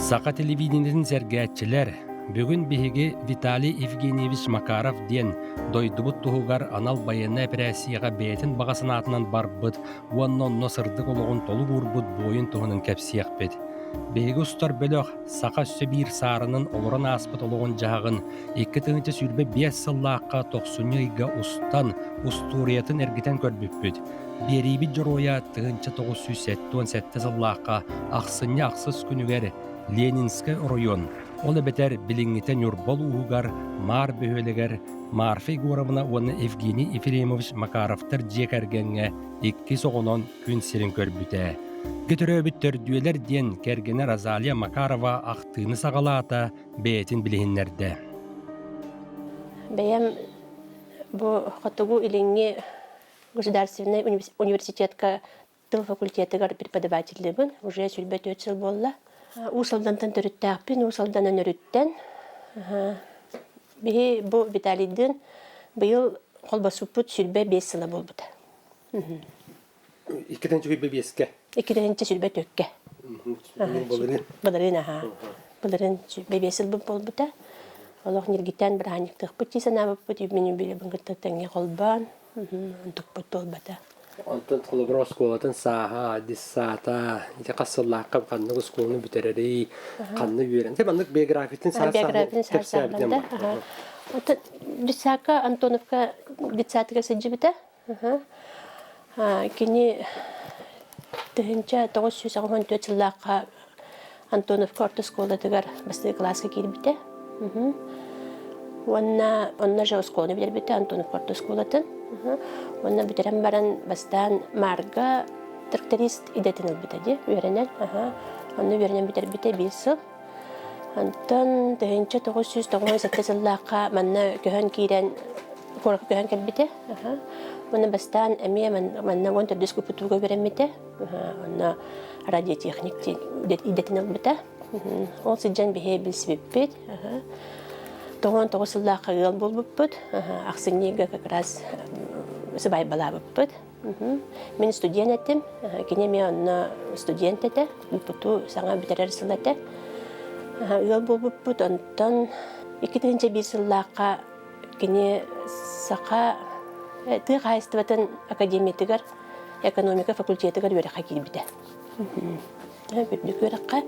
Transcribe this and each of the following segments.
Саха телевидениетин сэргээччилэр, бүгүн биһиги Виталий Евгеньевич Макаров диэн дойдубут туһугар анал байыаннай эпэрээссийэҕэ бэйэтин баҕа санаатынан барбыт уонна онно сырдык олоҕун толук уурбут буойун туһунан кэпсиэхпит. Биһиги устар бөлөх саха өссө биир саарынын олорон ааспыт олоҕун-дьаһаҕын 2025 сыллаахха тохсунньу ыйга устан, устуоруйатын эргитэн көрбүппүт. Биэриибит дьоруойа 1977 сыллаахха ахсынньы ахсыс күнүгэр Ленинскэй оройуон, ол эбэтэр билиҥҥитэ Ньурба улууһугар Маар бөһүөлэгэр Марфа Егоровна уонна Евгений Ефремович Макаровтар дьиэ кэргэҥҥэ иккис оҕонон күн сирин көрбүтэ. Төрөөбүт төрдүөлэр диэн кэргэнэ Розалия Макарова ахтыыны саҕалаата, бэйэтин билиһиннэрдэ. Бэйэм бу Хотугу Илиҥҥи государственнай университетка тыл факультетыгар преподавателлибин, уже 24 сыл буолла. Уус Алдантан төрүттээхпин, Уус Алданан өрүттэн. Биһи бу Виталийдыын быйыл холбосуппут 25 сыла буолбута. Иккитинчи сүүрбэ биэскэ. Иккитинчи сүүрбэ түөккэ. Былырыын. Былырыын аһаа. Былырыын 25 сылбыт буолбута. Олох ньиргитэн бырааһынньыктыахпыт дии санаабыппыт, мин билэбин кытта тэҥҥэ холбоон, онтукпут туолбата. Онтон холобур оскуолатын сааһа, десата, ити хас сыллаахха ханнык оскуоланы бүтэрэрий, ханна үөрэн. Те маннык биографиятын саас Биографиятын саас кэпсээбитин сааһа. Оттон детсадка Антоновка детсадыгар сылдьыбыта. Кини 1984 сыллаахха Антоновка орто оскуолатыгар бастакы кылааска киирбитэ. Уонна онно же оскуоланы бүтэрбитэ, Антоновка орто оскуолатын. Уонна бүтэрэн баран бастаан Маарга тракторист идэтин ылбыта дии, үөрэнэн. Онно үөрэнэн бүтэрбитэ биир сыл. Онтон 1997 сыллаахха манна көһөн киирэн куоракка көһөн кэлбитэ. Уонна бастаан эмиэ манна 14 ГПТУга үөрэммитэ. Онно радиотехник идэтин ылбыта. Ол сылдьан биһи билсибиппит. 99 сыллаахха ыал буолбуппут. Ахсынньыга как раз сыбаайбалаабыппыт. Мин студент этим. Кини эмиэ онно студент этэ. ГПТУ саҥа бүтэрэр сыл этэ. Ыал буолбуппут. Онтон 2001 сыллаахха кини Саха тыа хаһаайыстыбатын академиятыгар экономика факультетыгар үөрэххэ киирбитэ. Үрдүк үөрэххэ.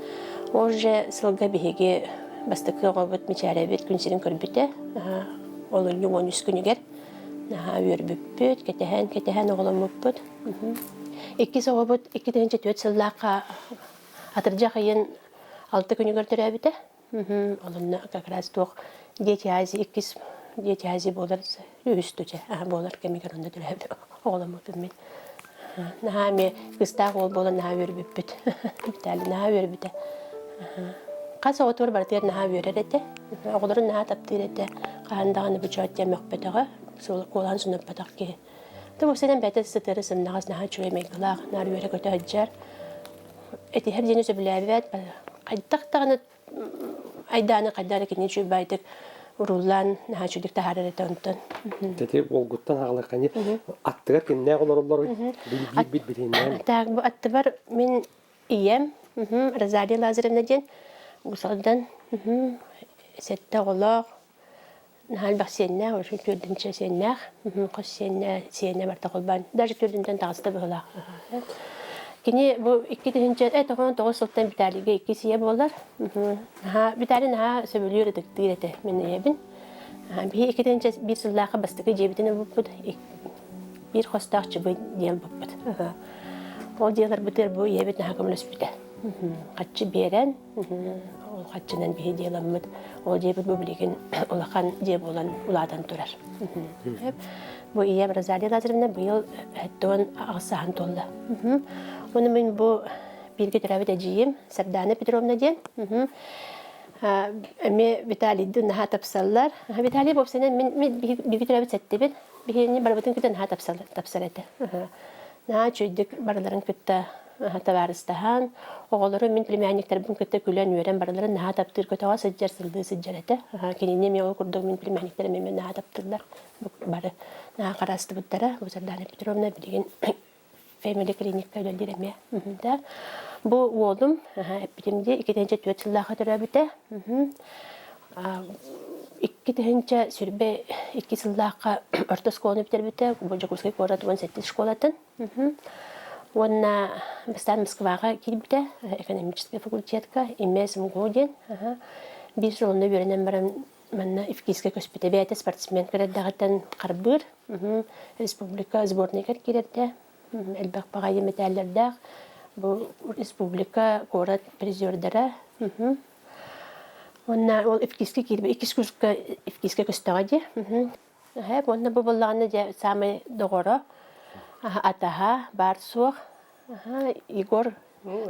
Ол же сылга биһиги бастакы оҕобут Мичээрэбит күн сирин көрбүтэ. Олунньу 13 күнүгэр наһаа үөрбүппүт, кэтэһэн, кэтэһэн оҕоломмуппут. Иккис оҕобут 2004 сыллаахха атырдьах ыйын алта күнүгэр төрөөбүтэ. Онно как раз туох Дети Азии иккис Дети Азии буолар үһүс туча буолар кэмигэр онно төрөөбүт оҕоломмуппун мин. Наһаа эмиэ кыстаах уол буолан наһаа үөрбүппүт. Виталий наһаа үөрбүтэ. Хас оҕотугар барытыгар наһаа үөрэр этэ. Оҕолорун наһаа таптыыр этэ. Хаһан даҕаны бу чоот диэн мөхпөтөҕө, куолаһын сунаппатах киһи. Тумусынан бэйэтэ сытыары сымнаҕас наһаа үчүгэй майгылаах, наар үөрэ-көтө сылдьар. Этиһэр диэни сөбүлээбэт, хайдах даҕаны айдааны хайдах эрэ кини үчүгэй баайдык урууллаан наһаа үчүгдүк таһаарар этэ онтон. Ити уолгуттан аҕалыахха аттыгар кимнээх олороллоруй? Биир билииннээн. Так, бу аттыбар мин ийэм Розалия Лазаревна диэн Усалдан сэттэ оҕолоох Наһаа элбэх сиэннээх, үчүгэй түөрдүнчэ сиэннээх, хос сиэннэ, сиэнэ барыта холбоон, даже түөрдүнтэн таҕыста быһыылаах. Кини бу 2000 тоҕус сылтан Виталийга иккис ийэ буолар. Наһаа Виталий наһаа сөбүлүүр, ытыктыыр этэ мин ийэбин. Биһи 2001 сыллаахха бастакы дьиэбитин ылбыппыт, биир хостоох чыбы дьиэ ылбыппыт. Ол дьиэлэрбитигэр бу ийэбит наһаа көмөлөспүтэ. Хаччы биэрэн, Ол хаччынан биһи дьыаламмыт, ол дьиэбит бу билигин улахан дьиэ буолан улаатан турар. Бу ийэм Розалия Лазаревна быйыл 78 сааһын туолла. Уонна мин бу бииргэ төрөөбүт эдьиийим Сардаана Петровна диэн. Эмиэ Виталийдыын наһаа тапсаллар. Виталий вовсенен мин бииргэ төрөөбүт сэттибин. Биһигини барыбытын кытта наһаа тапсар этэ. Наһаа үчүгэйдик барыларын кытта табаарыстаһан, оҕолору мин племянниктарбын кытта күлэн-үөрэн барыларын наһаа таптыыр, көтөҕө сылдьар, сылдыы сылдьар этэ. Кинини эмиэ ол курдук мин племянниктарым эмиэ наһаа таптыыллар. Бары наһаа хараастыбыттара. Бу Сардаана Петровна билигин Family клиникка үлэлиир эмиэ. Да. Бу уолум, эппитим дии, 2004 сыллаахха төрөөбүтэ. 2022 сыллаахха орто оскуоланы бүтэрбитэ, бу Дьокуускай куорат 17 школатын. Уонна бастаан Москваҕа киирбитэ, экономическай факультетка, ИМЭС МГУ диэн. Биир сыл онно үөрэнэн баран манна Ивкийскэ көспүтэ. Бэйэтэ спортсмен кэрэрдэҕиттэн харбыыр. Республика сборнайыгар киирэрдэ. Элбэх баҕайы мэтээллэрдээх. Бу республика, куорат призердара. Уонна ол Ивкийскэ киирбит, иккис курска Ивкийскэ көстөҕө дии. Уонна бу буоллаҕына дьэ саамай доҕоро, атаһа, баар суох Егор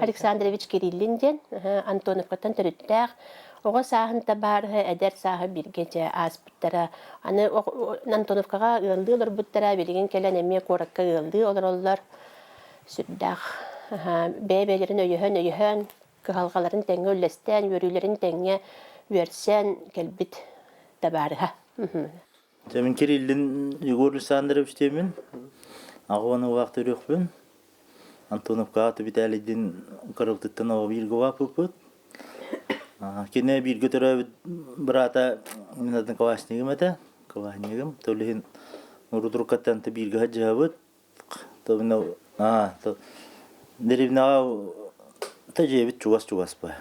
Александрович Кириллин диэн Антоновкаттан төрүттээх оҕо сааһын табаарыһа, эдэр сааһы бииргэ дьэ ааспыттара. Аны Антоновкаҕа ыаллыы олорбуттара, билигин кэлэн эмиэ куоракка ыаллыы олороллор. Сүрдээх бэйэ-бэйэлэрин өйөһөн-өйөһөн, кыһалҕаларын тэҥҥэ үллэстэн, үөрүүлэрин тэҥҥэ үөрсэн кэлбит табаарыһа. Дьэ мин Кириллин Егор Александрович диэммин, аҕабын угаах төрүөхпүн, Антоновкаҕа Виталийдин кырылтыттан оҕо бииргэ улааппыппыт. Кини бииргэ төрөөбүт быраата мин одноклассникым этэ, класснигым. То иһин урутуруккаттан бииргэ сылдьыһабыт. Дэриэбинэҕэ дьиэбит чугас-чугас баар.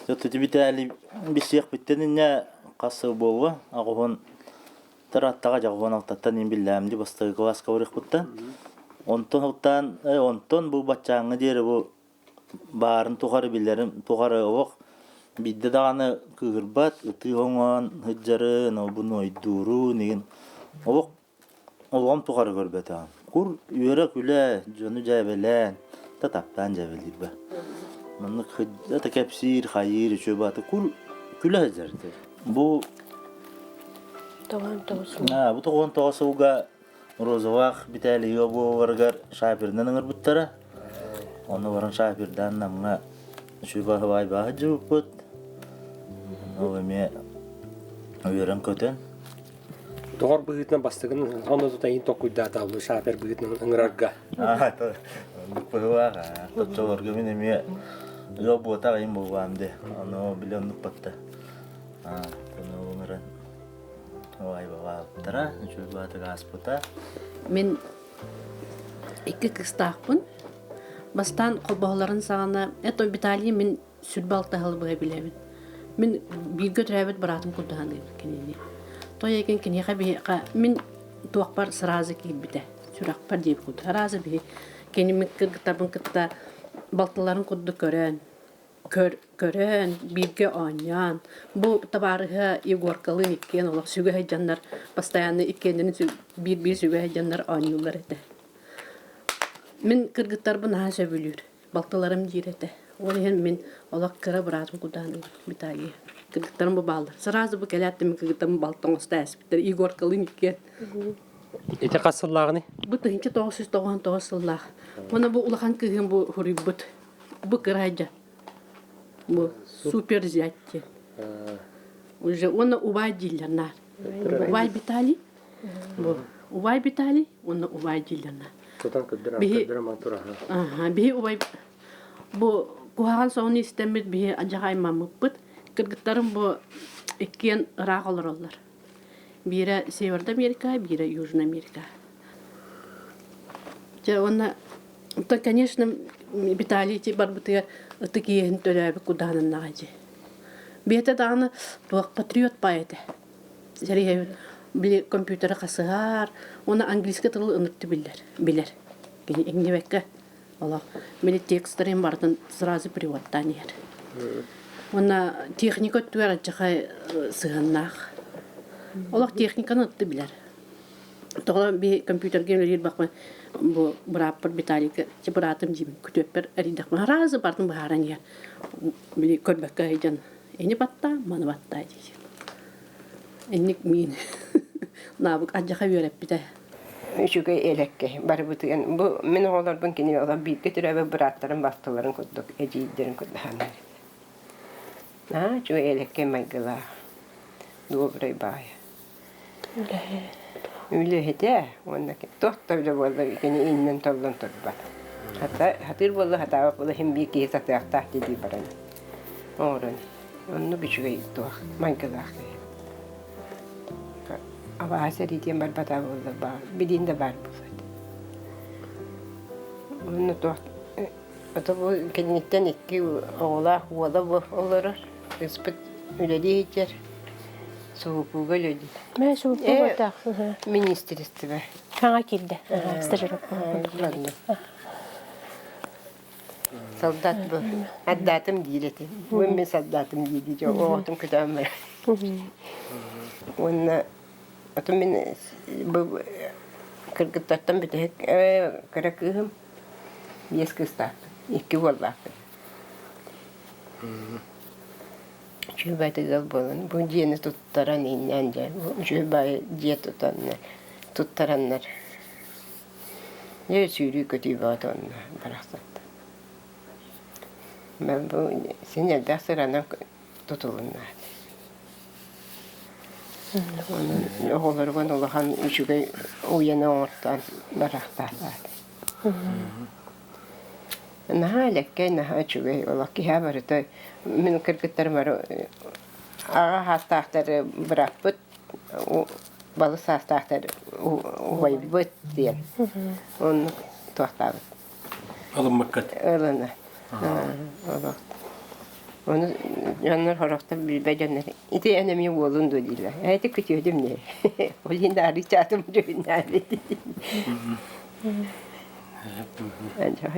Виталий билсиэхпиттэн инньэ хас сыл буолла, аҕыһын аттаҕа дьаҕыһын алтаттан иһин биллээм дии бастакы кылааска барыахпыттан. Онтон ылтаан онтон бу баччааҥҥа диэри бу баарын тухары билэрим тухары олох биирдэ даҕаны кыыһырбат, ытыы оҥоон сылдьарын, ол-буну ойдуурун игин олох Олоҕум тухары көрбөтөҕүм. Кур үөрэ-күлэ, дьону дьээбэлээн, да таптаан дьээбэлиирбэ. Маннык это кэпсиир, хайыыр, үчүгэй баата кур күлэ сылдьар. Бу бу 99 сылга Розоваах Виталий буоларыгар шаперынан ыҥырбыттара. Ону баран шапердаан Намҥа үчүгэй баһыбай бааһы дьыбыппыт. Ол эмиэ үөрэн-көтөн. Доҕор быһыытынан бастакын онно тута иһин толкуйдаата шафер быһыытынан ыҥырарга. Оннук быһыылаах. Оччолорго мин эмиэ ыал буотах айым буолбаам де. Ону били оннук батта. Ону ыҥыран айбалаабыттара, үчүгэй баатык ааспыта. Мин икки кыыстаахпын. Бастаан холбоһолорун саҕана, это Виталий мин сүрбэ алтыһалы быһа билэбин. Мин бииргэ төрөөбүт быраатым курдук саныыбын кинини. Той киниэхэ биһиэхэ мин туохпар сразу киирбитэ. Сүрэхпэр диэбит курдук. Сразу биһи кинини кыргыттарбын кытта балтыларын курдук көрөн, көрөн, бииргэ оонньоон, бу табаарыһа Егоркалыын иккиэн олох сүгэ сылдьаннар, постоянно иккиэннэрин биир-биир сүгэ сылдьаннар оонньууллар этэ. Мин кыргыттарбын наһаа сөбүлүүр. Балтыларым диир этэ. Ол иһин мин олох кыра быраатым кудаан Виталий. Кыргыттарым бу бааллар. Сразу бу кэлээт мин кыргыттарым балта оҥосто ээспиттэр. Егоркалыын иккиэн. Ити хас сыллааҕыный? Бу 1999 сыллаах. Уонна бу улахан кыыһым бу хуруйбут. Бу кыра Бу супер зять Уже уонна убай дииллэр наар. Убай Виталий. Бу убай Виталий уонна убай дииллэр наар. Тутан көрдөрөн тураха. Биһи убай бу куһаҕан соҕуну истэммит биһи адьаҕа аймаммыппыт. Кыргыттарым бу иккиэн ыраах олороллор. Биирэ Северная Америка, биирэ Южная Америка. Дьэ уонна то, конечно, Виталий ити барбытыгар ытык иэһин төлөөбүт кудааныннаҕа дии. Бэйэтэ даҕаны туох патриот баай этэ. Сэрииһэбин били компьютеры хасыһар, уонна английский тылы ынырты биллэр, билэр. Кини иҥнибэккэ олох били текстэрин барытын сразу переводтаан иһэр. Уонна техника өттүгэр алдьархай сыһыаннаах. Олох техниканы ытты билэр. Тоҕо би компьютерга үлэлиир бахпын бу бырааппар Виталийга быраатым диибин күтүөппэр эрийдэхпинэ сразу барытын быһааран иһэр. Били көрбөккө сылдьан ини баттаа, маны баттаа диир. Инник миин наабык алдьархай үөрэппитэ. Үчүгэй элэккэй барыбытыгар бу мин оҕолорбун кини олор бииргэ төрөөбүт бырааттарым балтыларын курдук эдьиийдэрин курдук саныыр. Наһаа үчүгэй элэккэй майгылаах, добрай баайа. Үлэһитэ уонна туох да үлэ буолла кини иннин толлон турбат. Хата хатыыр буолла хатаабат буолла иһин биир киһи сатыахтаах дии баран оҥорон. Оннук үчүгэй туох майгылаах киһи. Абааһы сэриитиэн барбатаа буолла баар билиин да баар буолуо этэ. Уонна туох ото бу киниттэн икки оҕолоох уола бу олорор. Кыыспыт үлэлии сылдьар. Суһукууга үлэлиир. Мэ суһукуу Министерство. Хаҥа киирдэ. Стажировка. Солдат бу. Отдатым диир этим. Бу мин солдатым дии оҕотун көтөөн барар. Уонна ото мин бу кыргыттартан бүтэһик кыра кыыһым биэс кыыстаахпын, икки уоллаахпын. Үчүгэй ыал буолан бу дьиэни туттаран ииннээн дьэ үчүгэй дьиэ тутаннар туттараннар дьэ сүүрүү-көтүү бөҕөтө онно барахсаттар. Бу син элбэх сыранан тутулунна. Онон оҕолоругар улахан үчүгэй уйаны оҥортоон барахтаатаат. Наһаа элэккэй, наһаа үчүгэй олох киһи барыта мин кыргыттарым бары аҕа саастаахтары бырааппыт, балыс саастаахтар убайбыт диэн. Оннук туохтаабыт. Ылыммыккыт. Ылына. Олох. Ону дьоннор сорохтор билбэт дьоннор ити эн эмиэ уолун дуо дииллэр. Эти күтүөтүм не. Ол иһин да арыычаатым дьүһүннээбит.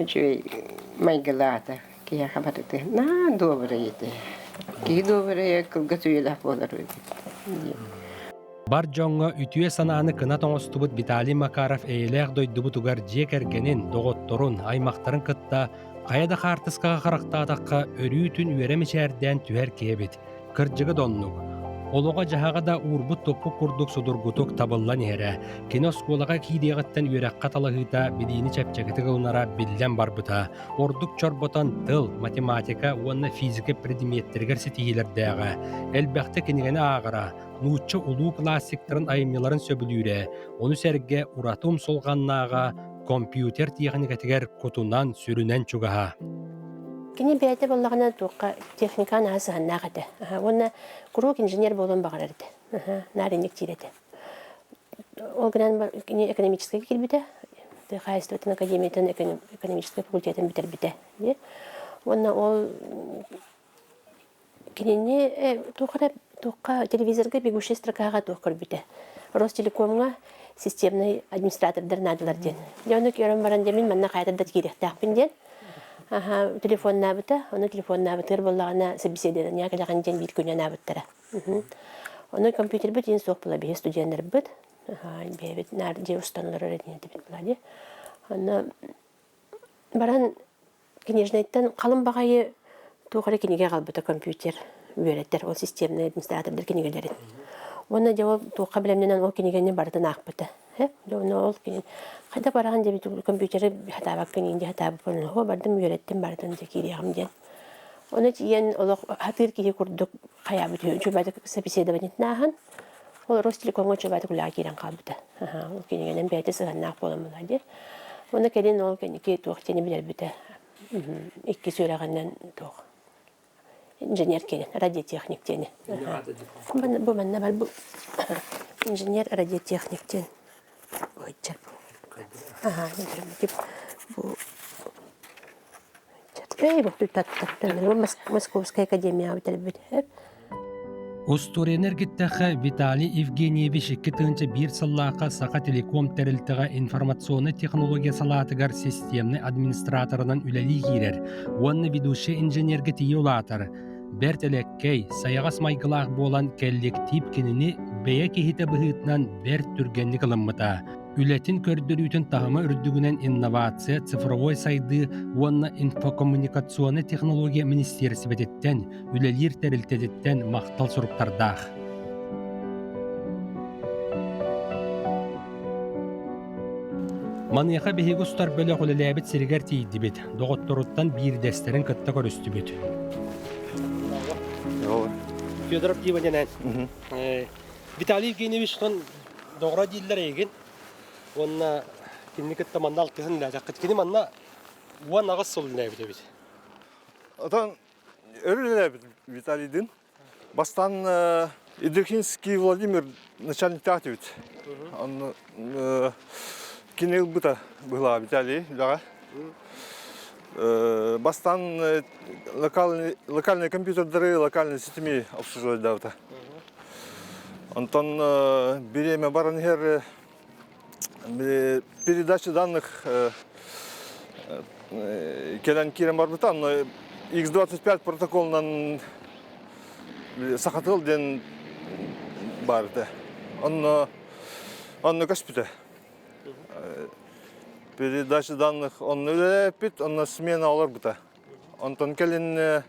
Үчүгэй майгылаата киһиэхэ барыта наа добрый этэ. Киһи добрый кылгас үйэлээх буолар эбит. Бар дьоҥҥо үтүө санааны кынат оҥостубут Виталий Макаров эйэлээх дойдубутугар дьиэ кэргэнин, доҕотторун, аймахтарын кытта хайа да хаартыскаҕа харахтаатахха өрүүтүн үөрэ мичээрдээн түһэр киһи эбит. Кырдьыга да оннук. Олоҕо-дьаһаҕа да уурбут-туппут курдук судургутук табыллан иһэрэ. Кини оскуолаҕа киириэҕиттэн үөрэххэ талаһыыта, билиини чэпчэкитик ылынара биллэн барбыта. Ордук чорботон тыл, математика уонна физика предметтэригэр ситиһиилэрдээҕэ. Элбэхтэ кинигэни ааҕара, нуучча улуу классиктарын айымньыларын сөбүлүүрэ, ону сэргэ ураты умсулҕаннааҕа, компьютер тиэхиньикэтигэр кутунан-сүрүнэн чугаһа. Кини бэйэтэ буоллаҕына туохха техникаҕа наһаа сыһыаннаах этэ. Уонна куруук инженер буолуон баҕарар этэ. Наар инник диир этэ. Ол гынан кини экономическайга киирбитэ. Тыа хаһаайыстыбатын академиятын экономическай факультетын бүтэрбитэ. Уонна ол Кинини туох эрэ туохха телевизорга бегущая строкаҕа туох көрбүтэ. Ростелекомҥа системнай администратордар наадалар диэн. Дьэ ону көрөн баран дьэ мин манна хайата да киириэхтээхпин диэн. Аха телефоннаабыта, ону телефоннаабытыгар буоллаҕына собеседование кэлэҕин диэн биир күнү анаабыттара. Ону компьютербыт иин суох буола биһи студеннарбыт. Бэйэбит наар дьиэ устан олорор этибит буолаа дии. Онно баран Книжнайтан халыҥ баҕайы туох эрэ кинигэ аҕалбыта компьютер үөрэтэр ол системнай администратордар кинигэлэрин. Уонна дьэ ол туохха бэлэмнэнэн ол кинигэни барытын аахпыта. Дьэ онно ол кини хайдах бараҕын диэбит компьютеры хатаабаккын иин дьэ хатаабыппын оһо бардым үөрэттим барытын дьэ киириэҕим диэн. Ону тиийэн олох хатыыр киһи курдук хайаабыт үһү үчүгэйдик собеседованиетын ааһан Ол Ростелекомҥа чубаатык үлэҕэ киирэн хаалбыта. Ол кинигэнэн бэйэтэ сыһыаннаах буолан буолла дии. Уонна кэлин ол кэнники туох диэни билэрбитэ. Иккис үөрэҕинэн туох инженер киэнин, радиотехник диэни. Бу манна бар бу инженер радиотехник диэн бу бу Московская академия бүтэрбит. Устуоруйаны эргиттэххэ, Виталий Евгеньевич 2001 сыллаахха Сахателеком тэрилтэҕэ информационнай технология салаатыгар системнай администраторынан үлэлии киирэр уонна ведущай инженергэ тиийэ улаатар. Бэрт элэккэй, сайаҕас майгылаах буолан кэлликтиип кинини бэйэ киһитэ быһыытынан бэрт түргэнник ылыммыта. Үлэтин көрдөрүүтүн таһыма үрдүгүнэн инновация, цифровой сайдыы уонна инфокоммуникационнай технология министиэристибэтиттэн, үлэлиир тэрилтэтиттэн махтал суруктардаах. Маныаха биһиги устар бөлөх үлэлээбит сиригэр тиийдибит, доҕотторуттан биирдэстэрин кытта көрүстүбүт. Федоров Дима диэн Виталий Евгеньевич Доҕоро дииллэр эйигин уонна кинини кытта манна алтыһан үлэлээтэххит. Кини манна 18 сыл үлэлээбит эбит. Отон өр үлэлээбит Виталийдыын. Бастаан Идрихинский Владимир начальниктаах этибит. Онно кини ылбыта быһылаа Виталий үлэҕэ. Бастаан локальный, локальные компьютердары, локальные ситими обслуживать Онтон бириэмэ баран иһэр передача данных кэлэн киирэн барбыта. Онно X25 протоколунан Сахатыл диэн баар этэ. Онно онно көспүтэ. Передача данных онно үлэлээппит, онно смена олорбута. Онтон кэлин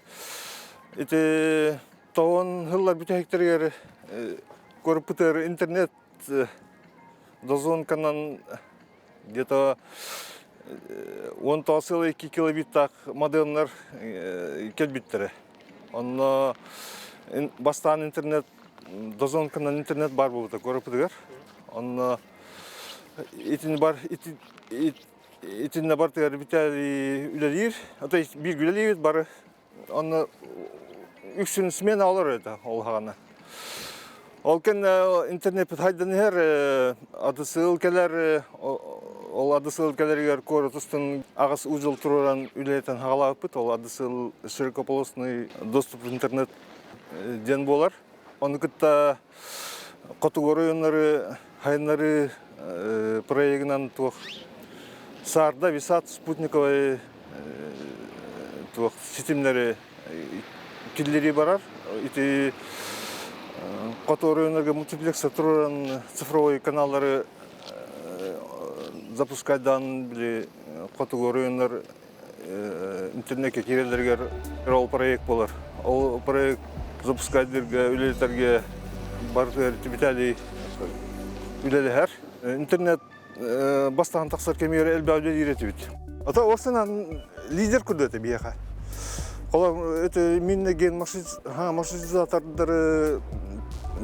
ити тоҕон сыллар бүтэһиктэригэр көрбүтэр интернет дозонканан где-то 10,2 килобиттаах модемнар кэлбиттэрэ. Онно бастаан интернет дозонканан интернет бар буолбута куораппытыгар. Онно итини бар итиннэ бартыгар Виталий үлэлиир. То есть биир үлэлиибит бары Онно үксүн смена олор этэ ол хаҕана. Ол кэннэ интернеппит хайдан иһэр, адысыыл кэлэр, ол адысыыл кэлэригэр куорат устун аҕыс узел туруоран үлэлэтэн хаҕалаабыппыт. Ол адысыыл широкополосный доступ в интернет диэн буолар. Ону кытта хотугу оройуоннары хайыннарыы проегынан туох Саарда Висат спутниковай туох ситимнэри киллэрии барар. Ити хоту оройуоннарга мультиплекса туруоран цифровой каналлары запускайдаан били хотугу оройуоннар интернетке киирэллэригэр ол проект буолар. Ол проект запускайдырга, үлэлэтэргэ барытыгар Виталий үлэлэһэр. Интернет бастаан тахсар кэмигэр элбэх үлэлиир этибит. Ата ол санаан лидер курдук этэ биһиэхэ. Холор это именно ген маршрутизатордары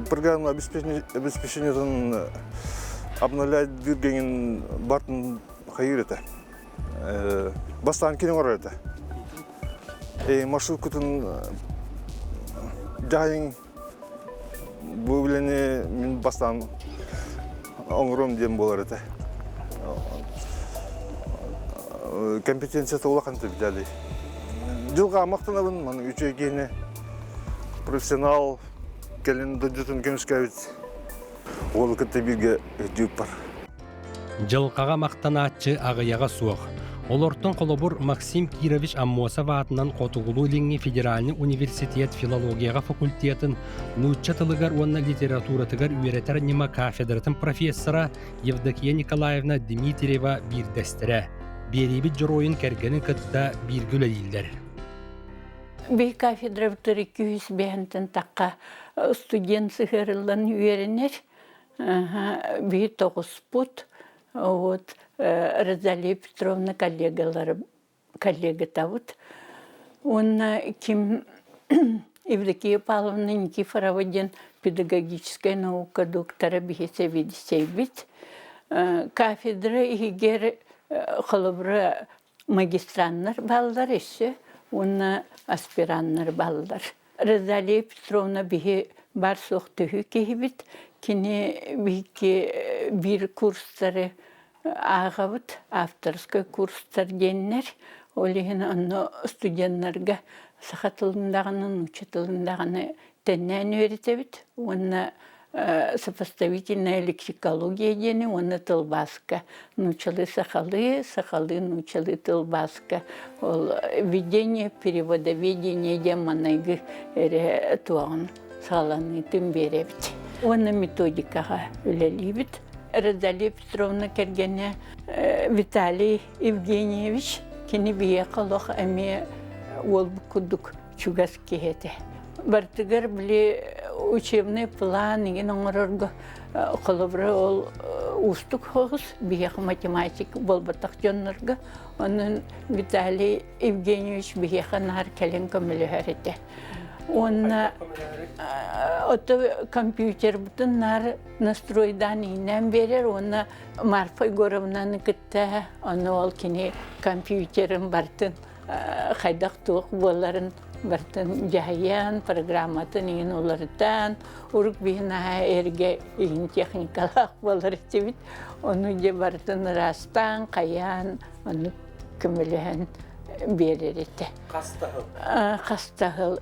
программа обеспечениетын обновлять дыргенин бартын хайыр этэ. Бастаан кини оҥорор этэ. Маршруткутун дьаһайын бу үлэни мин бастаан оҥоруом диэн буолар этэ. Компетенцията улахан дьали. Дьылҕа махтанабын, маны үчүгэй киһини профессионал кэлин дойдутун көмүскээбит уолу кытта бииргэ өйдүүр бар. Дьылҕаҕа махтанааччы аҕыйаҕа суох. Олортон холобур Максим Кирович Аммосов аатынан Хотугулуу-Илиҥҥи федеральнай университет филологияҕа факультетын нуучча тылыгар уонна литературатыгар үөрэтэр ньыма кафедратын профессора Евдокия Николаевна Дмитриева биирдэстэрэ. Биэриибит дьоруойун кэргэнин кытта бииргэ үлэлииллэр. Биһи кафедрабытыгар 205 тахха студент сыһыарыллан үөрэнэр. Биһи тоҕуспут вот Розалия Петровна коллегалары коллегатабыт уонна ким Евдокия Павловна Никифорова диэн педагогическай наука доктора биһи сэбиэдиссэйбит кафедра иһигэр холобура магистраннар бааллар өссө уонна аспираннар бааллар. Розалия Петровна биһи бар суох төһүү киһибит. Кини биһикки биир курстары ааҕабыт, авторскай курстар диэннэр. Ол иһин онно студеннарга саха тылын даҕаны, нуучча тылын даҕаны тэннээн үөрэтэбит уонна сопоставительная лексикология диэни уонна тылбааска нууччалыы-сахалыы, сахалыы-нууччалыы тылбааска ол введение переводоведение диэн манайгы эрэ туоҕун саҕаланыытын биэрэбит. Уонна методикаҕа үлэлиибит. Розалия Петровна кэргэнэ Виталий Евгеньевич кини биһиэхэ олох эмиэ уолбут курдук чугас киһи этэ. Барытыгар били учебный план игин оҥорорго холобура ол уустук соҕус биһиэхэ математик буолбатах дьоннорго. Онон Виталий Евгеньевич биһиэхэ наар кэлэн көмөлөһөр этэ. Уонна ото компьютербытын наар настройдаан иинээн биэрэр уонна Марфа Егоровнаны кытта ону ол кини компьютерын бартын хайдах туох буоларын бартын дьаһайан, программатын иин уларытан, урук биһин аһа эргэ иһин техникалаах буолар этибит. Ону дьэ барытын ыраастаан, хайаан, ону көмөлөһөн биэрэр этэ. Хастаһыл? Хастаһыл.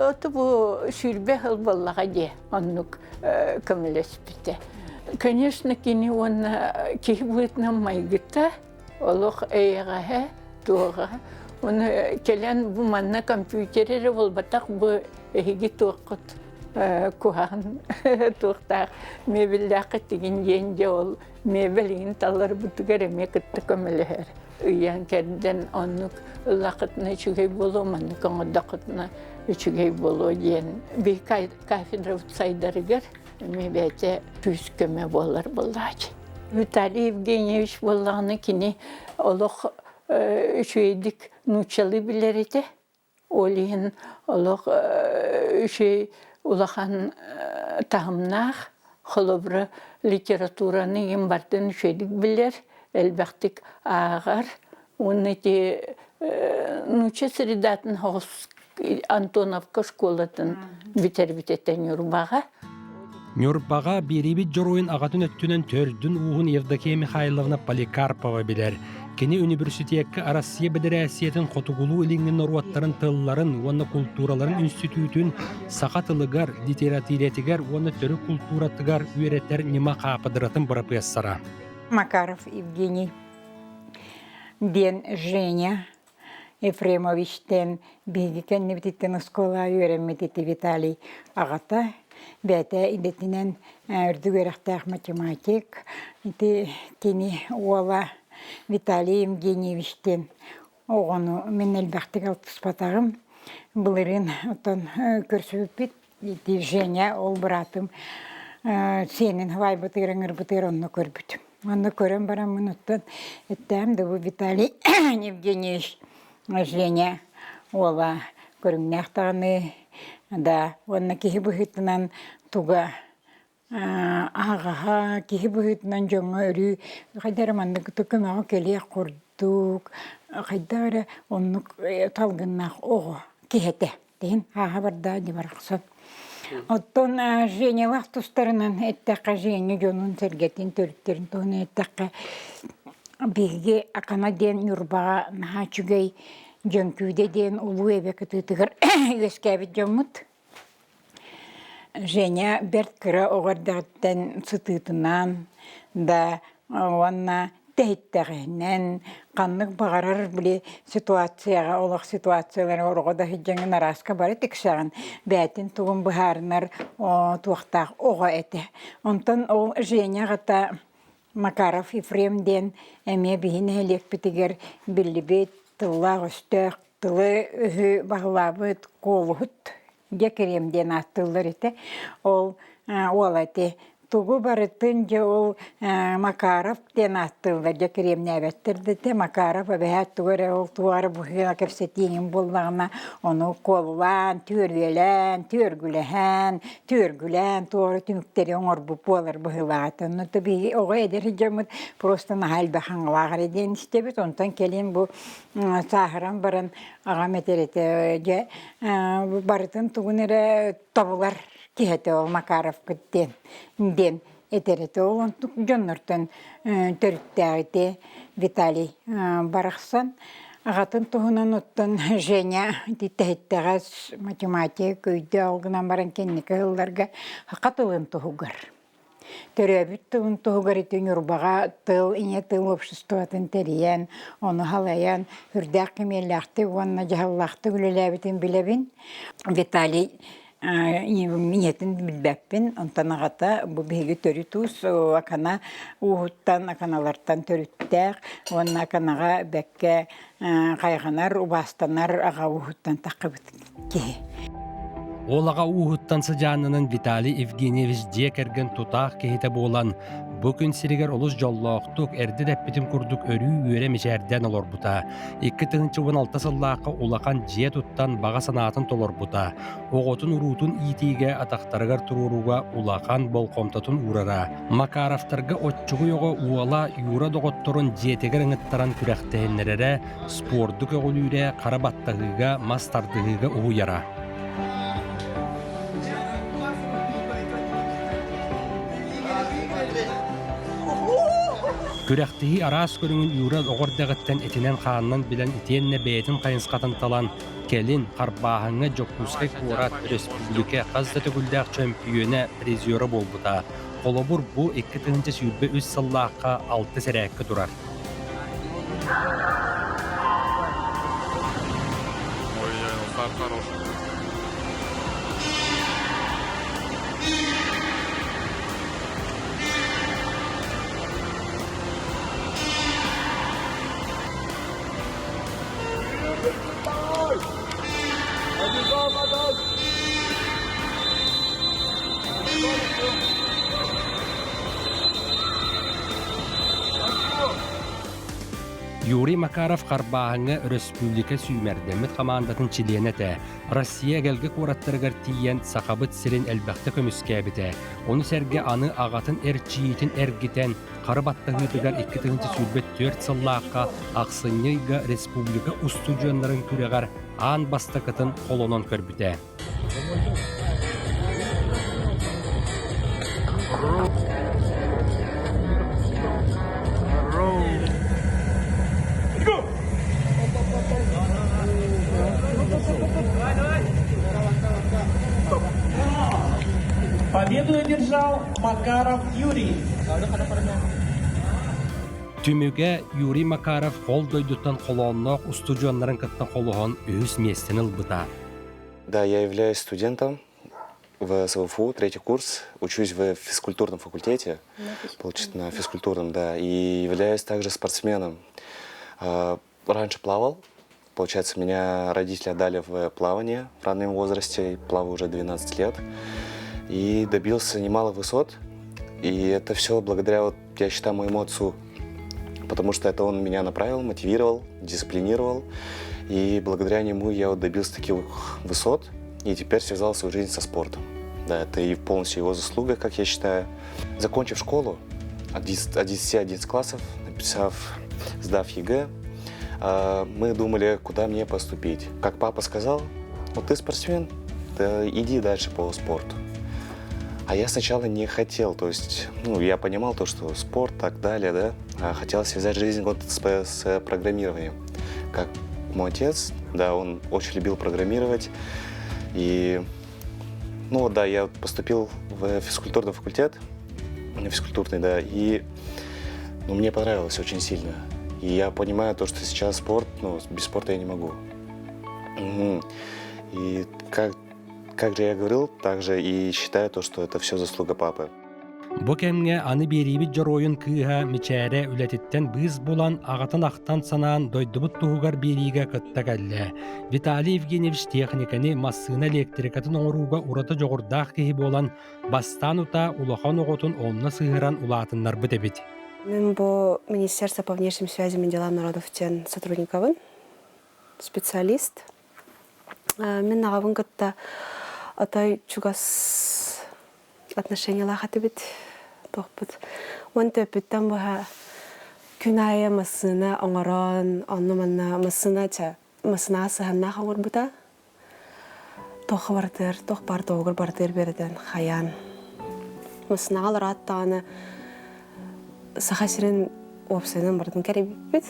Оту бу сүүрбэ сыл буоллаҕа дии, оннук көмөлөспүтэ. Конечно, кини уонна киһи быһыытынан майгыта, олох эйэҕэһэ, туоҕа. Уну кэлэн бу манна компьютер эрэ буолбатах, бу эһиги туоххут куһаҕан туохтаах мебеллээххит тигин диэн дьэ ол мебель иһин талларбытыгар эмиэ кытта көмөлөһөр. Ыйан кэрдэн оннук ыллаххытына үчүгэй буолуо, маннык оҥордоххутуна үчүгэй буолуо диэн биһи кафедрабыт сайдарыгар эмиэ бэйэтэ күүс-көмө буолар буоллааччы. Виталий Евгеньевич буоллаҕына кини олох үчүгэйдик нууччалыы билэр этэ. Ол иһин олох үчүгэй улахан таһымнаах, холобура, литератураны иһин бартын үчүгэйдик билэр, элбэхтик ааҕар. Уонна ити нуучча средатын соҕус Антоновка школатын бүтэрбит этэ Ньурбаҕа. Ньурбаҕа биэриибит дьоруойун аҕатын өттүнэн төрдүн ууһун Евдокия Михайловна Поликарпова билэр. Кини университекка Россия Бэдэрээссийэтин Хотугулуу-Илиҥҥи норуоттарын тылларын уонна култуураларын институтун саха тылыгар, литературатыгар уонна төрүт култууратыгар үөрэтэр ньыма хаапыдыратын бырапыассара. Макаров Евгений диэн Женя Ефремовичтэн биһиги кэннибититтэн оскуолаҕа үөрэммит ити Виталий аҕата бэйэтэ идэтинэн үрдүк үөрэхтээх математик. Ити кини уола Виталий Евгеньевичтэн оҕону мин элбэхтик алтыспатаҕым. Былырыын оттон көрсүбүппүт ити Женя ол быраатым сиэнин сыбаайбытыгар ыҥырбытыгар онно көрбүтүм. Онно көрөн бараммын оттон эттэм да бу Виталий Евгеньевич Женя уола көрүҥнээх даҕаны да уонна киһи быһыытынан туга аһаҕаһа киһи быһыытынан дьоҥҥо өрүү хайдах эрэ маннык көмөҕө кэлиэх курдук хайдах эрэ оннук салгыннаах оҕо киһи этэ Иһин ааһа барда дии барахсан. Оттон Женялаах тустарынан эттэххэ, Женя дьонун-сэргэтин, төрүттэрин туһунан эттэххэ, биһиги Акана диэн Ньурбаҕа наһаа үчүгэй Дьөҥкүүдэ диэн улуу эбэ кытыытыгар үөскээбит дьоммут. Женя бэрт кыра оҕо эрдэҕиттэн сытыытынан да уонна тэһиттэҕинэн ханнык баҕарар били ситуацияҕа олох ситуациялары ороҕо да сылдьаҥҥын арааска бары тиксэҕин бэйэтин тугун быһаарынар туохтаах оҕо этэ онтон ол Женя аҕата Макаров Ефрем диэн эмиэ биһи нэһилиэкпитигэр биллибит тыллаах-өстөөх тылы-өһү баһылаабыт куолуһут Дьэкириэм диэн ааттыыллар этэ. Ол уола ити тугу барытын дьэ ол Макаров диэн ааттыыллар дьэкириэмнээбэттэр да этэ. Макаров эбэһээт тугу эрэ ол туох эрэ быһыыга кэпсэтииҥин буллаҕына ону куолулаан, түөрүөлээн, түөргүлэһэн, түөргүлээн туох эрэ түмүктэри оҥорбут буолар быһыылаах этэ. Онно биһиги оҕо эдэр дьоммут просто наһаа элбэх аҥалаах эрэ диэн истэбит. Онтон кэлин бу сааһыран баран аҕам этэр этэ дьэ барытын тугун эрэ тобулар киһи этэ ол Макаровкыт диэн диэн этэр этэ ол онтук дьоннортон төрүттээх ити Виталий барахсан аҕатын туһунан оттон Женя ититтэһиттэҕэс математик өйдөөх гынан баран кэнники сылларга саха тылын туһугар Төрөөбүт тылын туһугар ити Ньурбаҕа тыл, ийэ тыл обществотын тэрийэн, ону салайан, үрдээх кимиэллээхтик уонна дьаһаллаахтык үлэлээбитин билэбин. Виталий ийэтин билбэппин, онтон аҕата бу биһиги төрүт уус Акана ууһуттан, Аканалартан төрүттээх уонна Аканаҕа бэккэ хайҕанар, убаастанар аҕа ууһуттан таххыбыт киһи. Ол аҕа ууһуттан сыдьааннанан Виталий Евгеньевич дьиэ кэргэн тутаах киһитэ буолан, бу күн сиригэр олус дьоллоохтук, эрдэ да эппитим курдук өрүү үөрэ мичээрдээн олорбута. 2016 сыллаахха улахан дьиэ туттан баҕа санаатын толорбута. Оҕотун-уруутун иитиигэ атахтарыгар туруорууга улахан болҕомтотун уурара. Макаровтарга оччугуй оҕо уола Юра доҕотторун дьиэтигэр ыҥыттаран күрэхтэһиннэрэрэ, спорду көҕүлүүрэ, хара баттаһыыга, мас тардыһыыга уһуйара. Күрэхтэһии араас көрүҥүн Юра оҕо эрдэҕиттэн этинэн-хаанынан билэн итиэннэ бэйэтин хайысхатын талан, кэлин харбааһыҥҥа Дьокуускай куорат, өрөспүүбүлүкэ хас да төгүллээх чөмпүйүөнэ, призера буолбута. Холобур, бу 2023 сыллаахха алтыс эрээккэ турар. Юрий Макаров харбааһыҥҥа өрөспүүбүлүкэ сүүмэрдэммит хамаандатын чилиэнэ этэ. Россия эгэлгэ куораттарыгар тиийэн Сахабыт сирин элбэхтэ көмүскээбитэ. Ону сэргэ аны аҕатын эрчийиитин эргитэн, хары баттаһыытыгар 2024 сыллаахха ахсынньы ыйга республика устудьуоннарын күрэҕэр аан бастакытын холонон көрбүтэ. Победу одержал Макаров Юрий. Түмүгэ Юрий Макаров хол дойдуттан холоонноох устудьуоннарын кытта холоһон үһүс миэстэни ылбыта. Да, я являюсь студентом в СВФУ, третий курс, учусь в физкультурном факультете, получается, на физкультурном, да, и являюсь также спортсменом. Раньше плавал, получается, меня родители отдали в плавание в раннем возрасте, плаваю уже 12 лет, и добился немало высот, и это все благодаря, вот, я считаю, моему отцу, потому что это он меня направил, мотивировал, дисциплинировал, и благодаря нему я вот добился таких высот, и теперь связал свою жизнь со спортом. Да, это и полностью его заслуга, как я считаю. Закончив школу, от 10-11 классов, написав, сдав ЕГЭ, мы думали, куда мне поступить. Как папа сказал, вот ты спортсмен, ты иди дальше по спорту. А я сначала не хотел, то есть, ну, я понимал то, что спорт, так далее, да, а хотел связать жизнь вот с, с программированием. Как мой отец, да, он очень любил программировать, и, ну, да, я поступил в физкультурный факультет, на физкультурный, да, и, ну, мне понравилось очень сильно. И я понимаю то, что сейчас спорт, ну, без спорта я не могу. Угу. И как, как же я говорил, также и считаю то, что это все заслуга папы. Бу кэмҥэ аны биэриибит дьоруойун кыыһа Мичээрэ үлэтиттэн быыс булан, аҕатын ахтан санаан дойдубут туһугар биэриигэ кытта кэллэ. Виталий Евгеньевич техниканы, массыына электрикатын оҥорууга ураты дьоҕурдаах киһи буолан, бастаан утаа улахан оҕотун онно сыһыаран улаатыннарбыт эбит. Мин бу Министерство по внешним связям и делам народов диэн сотрудникабын, специалист. Мин аҕабын кытта отой чугас отношениялаах этибит, туохпут. Уон төрпүттэн быһа күн аайы массыына оҥорон, онно-манна массыына массыынаҕа сыһаннаах оҥорбута. Туохха барытыгар, туох баар туһугар барытыгар биэрэтэн хайаан. Массыынаҕа олороот даҕаны Саха сирин уопсайынан барытын кэрийбиппит.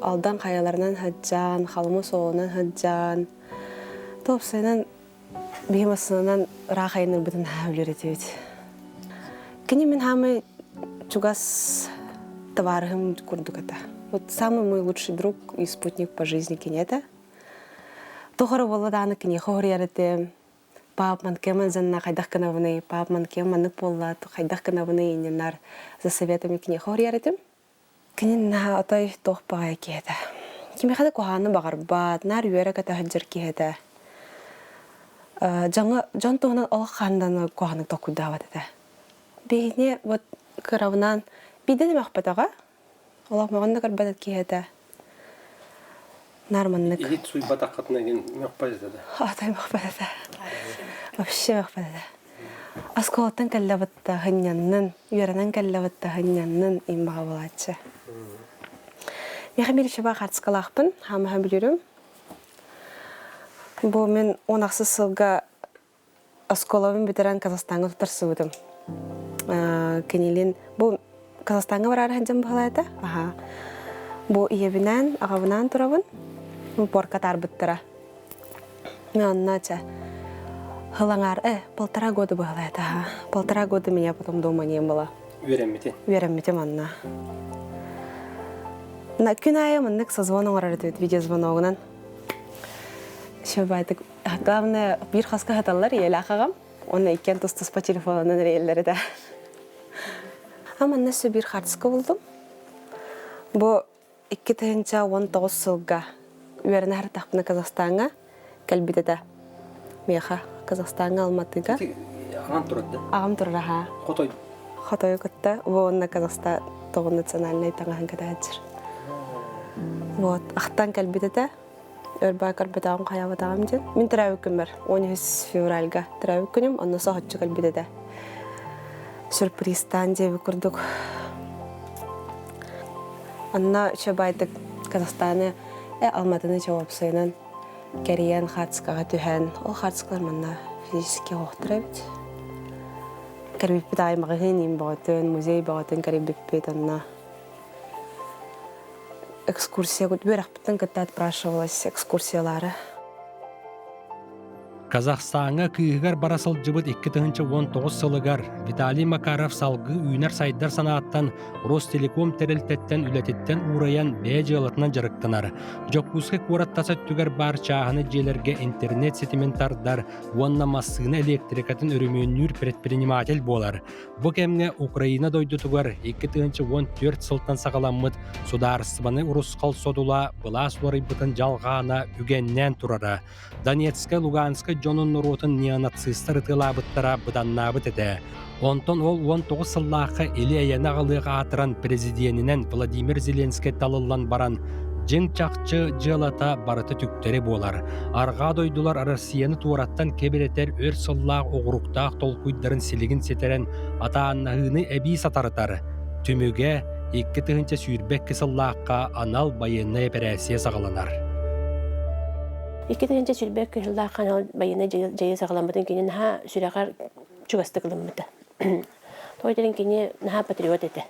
Алдан хайаларынан сылдьан, Халыма суолунан сылдьан, уопсайынан биһи массыынанан ыраах айанныырбытын наһаа үлүөр этибит. Кини мин хаамай чугас табаарыһым курдук этэ. Вот самый мой лучший друг и спутник по жизни кини этэ. Тоҕо эрэ буолла даҕаны киниэхэ уһуруйар этим. Пап манкеман занна хайдах гынабыный, пап манкем маннык буолла, хайдах гынабыный инниннар за советами киниэхэ уһуруйар этим. Кини наһаа отой туох баҕайы киһи этэ. Кимиэхэ да куһаҕаны баҕарбат, наар үөрэ-көтө сылдьар киһи этэ. Дьоҥҥо дьон туһунан олох ханнаны куһаҕаннык толкуйдаабат этэ. Биһини вот кырабынан биирдэ да мөхпөтөҕө. Олох мөҕөн да көрбөт киһи этэ. Наар маннык. Иһит суйбатаххытына игин мөхпөт этэ да? Атай мөхпөт этэ. Вообще мөхпөт этэ. Оскуолаттан кэллэ бытта хынньаннын, үөрэнэн кэллэ бытта хынньаннын им баҕа буолааччы. Миэхэ биир үчүгэй хаартыскалаахпын, хаамаһа билэрим. Бу мин 16 сылга оскуолабын бүтэрэн Казахстаҥҥа туттарсыбытым. Кинилин бу Казахстаҥҥа бараары сылдьан быһалаата. Аха. Бу ийэбинээн, аҕабынаан турабын. Порка атаарбыттара. Онно чэ хылаҥаар полтора года быһалаата. Полтора года меня потом дома не было. Үөрэммитин. Үөрэммитим онно. На күн аайы маннык созвон оҥорор этибит видеозвоногунан. Шөбайтык Главное, биир хаска саталлар ийэлээх аҕам. Уонна иккиэн тус-туспа телефонунан эрийэллэр этэ. А манна өссө биир хаартыска булдум. Бу 2019 сылга үөрэнэ сырыттахпына Казахстаҥҥа кэлбит этэ. Миэхэ Казахстаҥҥа Алматыга. Аҕам турар да? Аҕам турар аһаа. Хотой. Хотойу кытта бу уонна Казахстан тоҕо национальнай таҥаһын кэтээччир. Вот, ахтан кэлбит этэ. Өр көрбөтөҕүм хайаабатаҕым диэн. Мин төрөөбүт күммэр 13 февральга төрөөбүт күнүм, онно соһуччу кэлбит этэ. Сюрпризтаан диэбит курдук. Онно үчүгэйдик Казахстаны, Алматыны чоопсайынан кэрийэн хаартыскаҕа түһэн, ол хаартыскалар манна физически оһохтор эбит. Кэрийбиппит аайы маҕаһыын иин бөҕөтүн, музей бөҕөтүн кэрийбиппит онно экскурсия үөрэхпиттэн кытта отпрашивалась экскурсиялаары. Казахстаҥҥа кыыһыгар бара сылдьыбыт 2019 сылыгар Виталий Макаров салгыы үүнэр-сайдар санааттан Ростелеком тэрилтэттэн үлэтиттэн уурайан бэйэ дьыалатынан дьарыктанар. Дьокуускай куорат тас өттүгэр баар чааһынай дьиэлэргэ интернет ситимин тардар уонна массыына электрикатын өрөмүөннүүр предприниматель буолар. Бу кэмҥэ Украина дойдутугар 2014 сылтан саҕаламмыт судаарыстыбаны урусхал содула былаас уларыйбытын дьалҕаана үгэннээн турара. Донецкай, Луганскай дьонун норуотун неонацистар ытыалаабыттара быданнаабыт этэ. Онтон ол 19 сыллаахха или-эйэни аҕалыах аатыран президенинэн Владимир Зеленскэй талыллан баран, дьиҥ-чахчы дьыалата барыта түктэри буолар. Арҕаа дойдулар Россияны туораттан кэбирэтэр өр сыллаах оҕуруктаах толкуйдарын силигин ситэрэн атааннаһыыны эбии сатарытар. Түмүгэ 2022 сыллаахха анал байыаннай эпэрээссийэ саҕаланар. 2022 сыллаахха анал байыаннай дьайыы саҕаламмытын кини наһаа сүрэҕэр чугастык ылыммыта. Тоҕо диэн кини наһаа патриот этэ.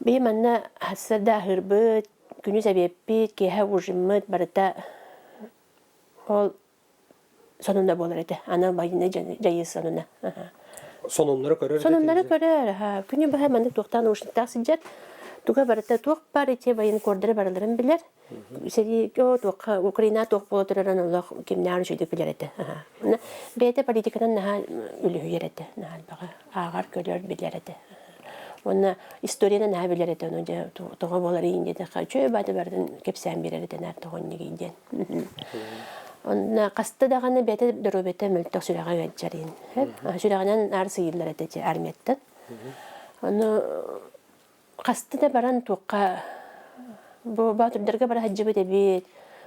Биһи манна сарсыарда аһыырбыт, күнүс эбиэппит, киэһэ ужиммыт барыта ол сонуна буолар этэ. Аны байыаннай дьайыы сонуна. Сонуннары көрөр Сонуннары көрөр. Күнү быһа маннык туохтаан наушниктаах сылдьар. Туга барыта туох бар ити военкордары барыларын билэр. Сэрии туохха Украина туох буола турарын олох кимнээх үчүгэйдик билэр этэ. Бэйэтэ политиканан наһаа үлүһүйэр этэ. Наһаа элбэҕи ааҕар, көрөр, билэр этэ. Уонна историяны наһаа билэр этэ. Ону дьэ тоҕо буолар иин диэтэххэ, үчүгэй баата барытын кэпсээн биэрэр этэ наар тоҕо иннигий диэн. Онно хаста даҕаны бэйэтэ доруобуйата мөлтөх сүрэҕэ ыалдьар иин. Сүрэҕинэн аар сыйыллар этэ ити армияттан. Ону хаста да баран туохха бу Боотурдарга бара сылдьыбыт эбит,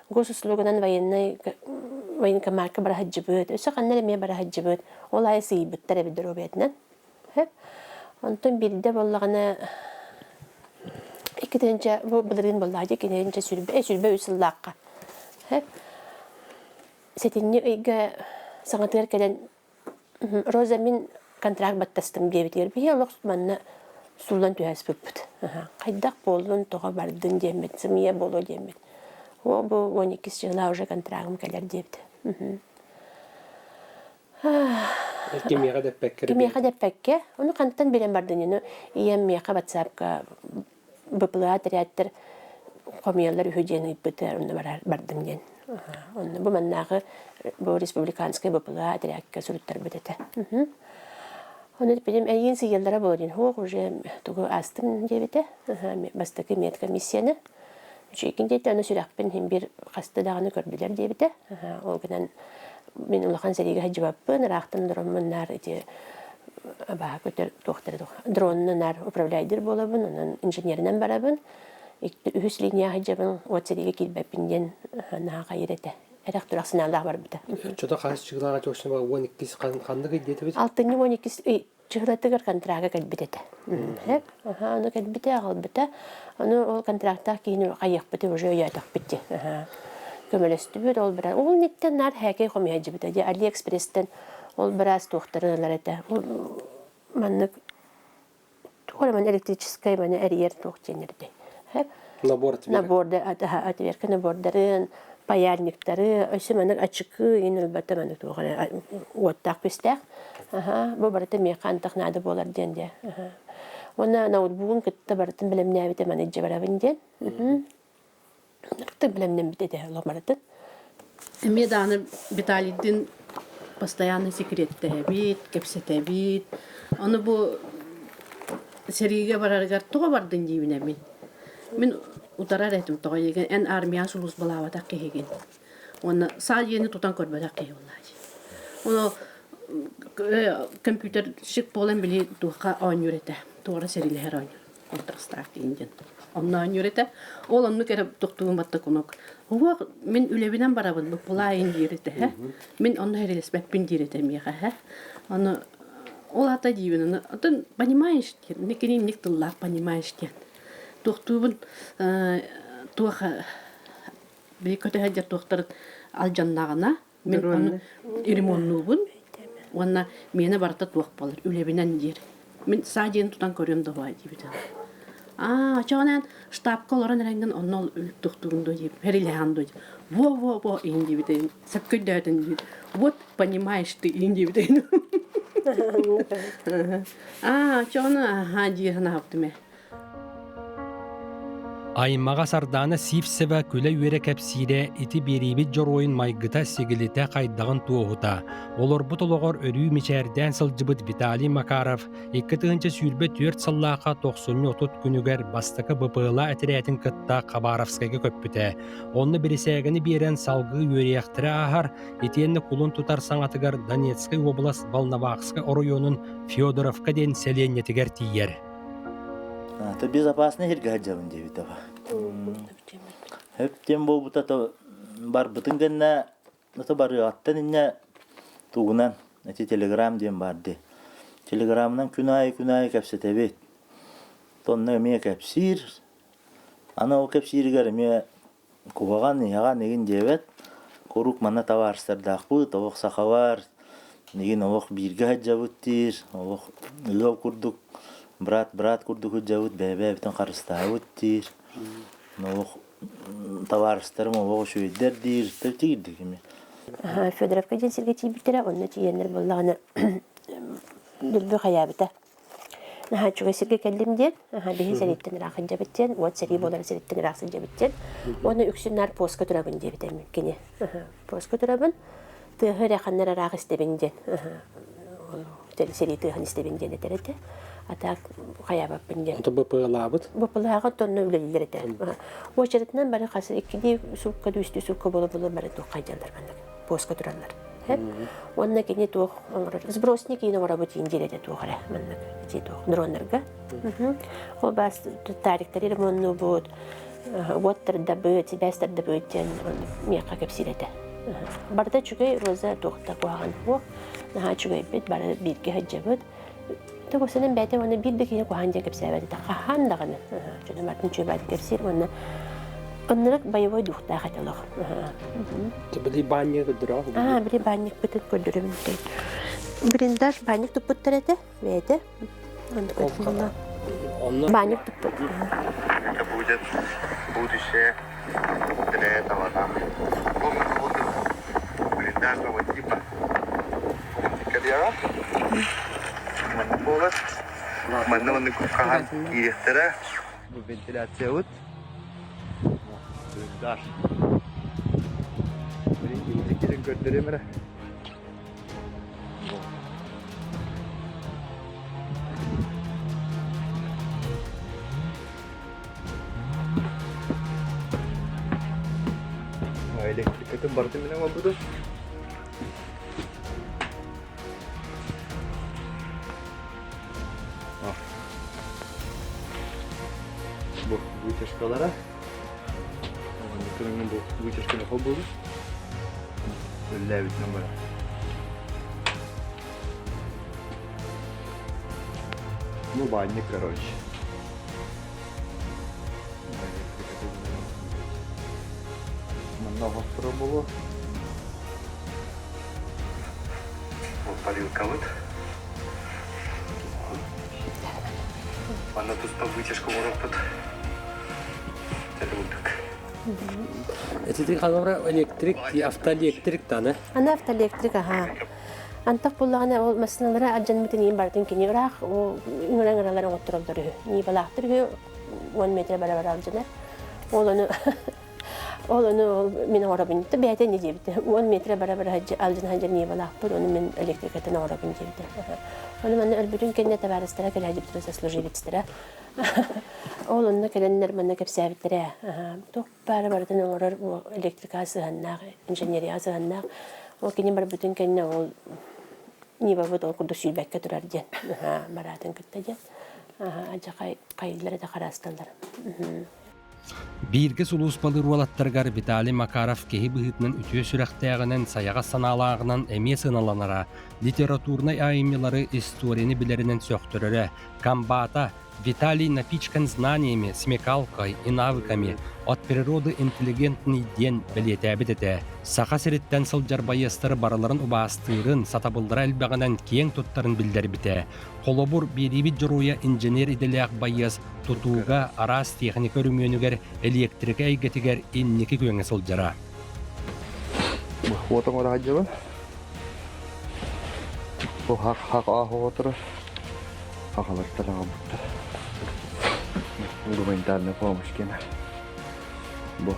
госуслуганан военнай военкоматка бара сылдьыбыт, өссө ханна эрэ эмиэ бара сылдьыбыт. Ол аайы сыыйбыттар эбит доруобуйатынан. Сөп. Онтон биирдэ буоллаҕына 2 бу былырыын буоллаҕа дии 2 сүүрбэ сыллаахха. Сөп. Сэтинньи ыйга саҥатыгар кэлэн Роза мин контракт баттастым диэбитигэр биһи олох манна сууллан түһэ сыппыппыт. Хайдах буоллун, тоҕо бардын диэммит, сымыйа буолуо диэммит. О, бу 12 жыла уже контрагым кэлэр диэбит. Кимиэхэ да эппэккэ. Кимиэхэ да эппэккэ. Ону хантан билэн бардын ину ийэм миэхэ ватсапка БПЛА отрядтар хомуйаллар үһү диэн ыйбыта, онно бардым диэн. Онно бу маннааҕы бу республиканскай БПЛА отрядка суруттарбыт этэ. Ону билим эйиин сыйаллара буолар диэн хуох уже тугу аастым диэбитэ. Бастакы медкомиссияны. Үчүгэй диэтэ, аны сүрэхпин иһин бир хаста даҕаны көрдүлэр диэбитэ. Ол гынан. Мин улахан сэриигэ сылдьыбаппын, ыраахтан олороммун наар ити абааһы көтөр туохтара туох дронунан наар управляйдыр буолабын, онон инженеринэн барабын. Үһүс линия сылдьабын, уот сэриигэ киирбэппин диэн наһаа хайыр этэ. Эрэх-турах санаалаах барбыта. Чото хас чыгылаах точно 12 ханнык ый диэтибит? Алтынньы 12 ый чыһылатыгар контракка кэлбит этэ. Аха, ону кэлбитэ, аҕалбыта. Ону ол контрактаах киһини хайыахпыты уже өйөөтөхпүт дии. Көмөлөстүбүт, ол быраас. Ол ниттэн наар хээкэй хомуйа дии. Алиэкспресстэн ол быраас туохтары ылар этэ. Маннык туох эрэ электрическай маны эрийэр туох диэн эрдэй. Набор Набор отверка набордарын, паяльниктары, өссө маннык ачыкы иин ылбата маннык туох эрэ уоттаах күстээх. Аха, бу барыта миэхэ антах наада буолар диэн дии. Уонна ноутбугун кытта барытын бэлэмнээбитэ маны илдьэ барабын диэн. Кытта бэлэмнэммит этэ олох барытын. Эмиэ даҕаны Виталийдыын постоянно секреттэһэбит, кэпсэтэбит. Ону бу сэриигэ барарыгар тоҕо бардын диибин мин. Мин утарар этим тоҕо диигин эн армияҕа сулууспалаабатах киһигин. Уонна саа дьиэни тутан көрбөтөх киһи буоллаа дии. Ону компьютерщик буолан били туохха оонньуур этэ, туора сэриилэһэр оонньуур. Контрастаах диэн Онно оонньуур этэ. Ол оннук эрэ тохтугун батта кунук. Уох, мин үлэбинэн барабын, быппылаайын диир этэ. Мин онно хэрилэспэппин диир этэ миэхэ. Ону ол ата диибин, ону атын понимаешь диэн, никини инник тыллаах понимаешь диэн. Туохтуубун туох били көтөһө туохтарын алдьаннаҕына Мин ону ремоннуубун уонна миэнэ барыта туох буолар үлэбинэн диир. Мин саа диэн тутан көрүөм да диэбитэ. Аа, очоҕунан штабка олорон эрэҥҥин онно ол тохтуурун дуо диэбит, хэрилэһэн дуо во-во-во иһин диэбитин, сөпкө өйдөөтүн диир. Вот понимаешь ты иһин диэбитин. Аа, очоҕуна аха дии санаабытым ээ. Аймаҕа Сардаана Сивцева күлэ-үөрэ кэпсиирэ ити биэриибит дьоруойун майгыта-сигилитэ хайдаҕын туоһута. Олорбут олоҕор өрүү мичээрдээн сылдьыбыт Виталий Макаров 2024 сыллаахха тохсунньу 30 күнүгэр бастакы БПЛА этэрээтин кытта Хабаровскайга көппүтэ. Онно бирисээгэни биэрэн салгыы үөрүйэхтэрэ ааһар, итиэннэ кулун тутар саҥатыгар Донецкай уобалас Волновахскай оройуонун Федоровка диэн сэлиэнньэтигэр тиийэр. То безопасный сиргэ сылдьабын диэбит аба. Хөп диэн буолбута то барбытын гэннэ то барыаҕыттан иннэ тугунан эти телеграм диэн баар дии. Телеграмынан күн аайы күн аайы кэпсэтэбит. Тонно эмиэ кэпсиир. Аны ол кэпсииригэр эмиэ Куһаҕан, иһэҕэн игин диэбэт, куруук манна табаарыстардаахпыт, олох сахалар, игин олох бииргэ сылдьабыт диир, олох ыал курдук, брат-брат курдук сылдьабыт, бэйэ-бэйэбитин харыстаабыт диир, олох табаарыстарым олох үчүгэйдэр диир, тигирдик эмиэ. Федоровка диэн сиргэ тиийбиттэрэ, онно тиийэннэр буоллаҕына дүлбү хайаабыта. Наһаа үчүгэй сиргэ кэллим диэн, биһи сэрииттэн ыраах сылдьабыт диэн, уот сэрии буолар сириттэн ыраах сылдьабыт диэн. Уонна үксүн наар поска турабын диэбитэ кини. Поска турабын, тыаһы эрэ ханна эрэ ыраах истэбин диэн. Сэрии тыаһын истэбин диэн этэр этэ. А так хайаабаппын диэн. Ото БПЛАбыт? БПЛАҕа тонна үлэлииллэр этэ. Уочаратынан бары хас иккилии суукка, үстүү суукка буола-буола бары туох хайдаллар маннык поска тураллар. Уонна кини туох оҥорор сбросник иин оҥоробут иин диир этэ туох эрэ маннык ити туох дроннарга. Ол баас тариктары ремоннуубут, уоттардабыт, сибээстэрдабыт диэн миэхэ кэпсиир этэ. Барыта үчүгэй Роза туох да куһаҕан суох, наһаа үчүгэйбит, бары бииргэ сылдьабыт. Төгүсэнэн бэйэтэ уонна биир да киһи куһаҕан диэн кэпсээбэт этэ хаһан даҕаны дьону бартын үчүгэй кэпсиир уонна оннук боевой духтаах этэ олох. Били баанньык көрдөрөҕө? Аа, били баанньыкпытын көрдөрөбүн. Блиндаж баанньык туппуттар этэ, бэйэтэ. Баанньык туппут. Это будет будущее для этого там. Комната отдыха блиндажного типа. Кэлиэҕэ. Манна буолар. Манна маннык хаһан киириэхтэрэ. Бу вентиляциябыт. Блиндаж. Блин, киирэн көрдөрүөм эрэ. Электрикатын барытын билэн олорбутум. Вытяжкалара. Көрүҥҥэ бу вытяжканы холбуубут. Үллээбитинэн барар. Ну, баанньык, короче. Манна оһохторо буолуо. Ол парилкабыт. Манна туспа вытяжка оҥоруохпут. Это курдук. Ити холобура электрик, автоэлектрик таны. Аны автоэлектрик, аха. Антах буллаҕына ол массыыналара алдьанмытын иин барытын кини ыраах ыҥыра-ыҥыралар оҥоттороллор үһү. Ньиибалаахтар үһү 10 метр бара-бара алдьанар. Ол ону ол ону ол мин оҥоробун бэйэтэ инньэ диэбитэ. 10 метр бара-бара алдьана сылдьар ньиибалаахпын, ону мин электрикаттан оҥоробун диэбитэ. Ону манна өлбүтүн кэннэ табаарыстара кэлэ сылдьыбыттара сослуживецтара. Ол онно кэлэннэр манна кэпсээбиттэрэ. Туох баара барытын оҥорор электрикаҕа сыһыаннаах, инженерияҕа сыһыаннаах. Ол кини барбытын кэннэ ол Нивабыт ол курдук сүүрбэккэ турар диэн бараатын кытта диэн адьахай хайыыллар да хараасталлар. Бииргэ сулууспалыыр уолаттарыгар Виталий Макаров киһи быһыытынан үтүө сүрэхтээҕинэн, сайаҕас санаалааҕынан эмиэ сыаналанара, литературнай айымньылары, историяны билэринэн сөхтөрөрө, комбата Виталий напичкан знаниями, смекалкой и навыками от природы интеллигентный диэн бэлиэтээбит этэ. Саха сириттэн сылдьар байыастары барыларын убаастыырын, сатабыллара элбэҕинэн киэҥ туттарын биллэрбитэ. Холобур, биэриибит дьоруойа инженер идэлээх байыас тутууга, араас техника өрөмүөнүгэр, электрика эйгэтигэр инники күөҥҥэ сылдьара. Уотун оҥоро Бу хах-хах ааһа турар. Хахалартан аҕалбыттар. Гуманитарная помощь киэнэ. Бу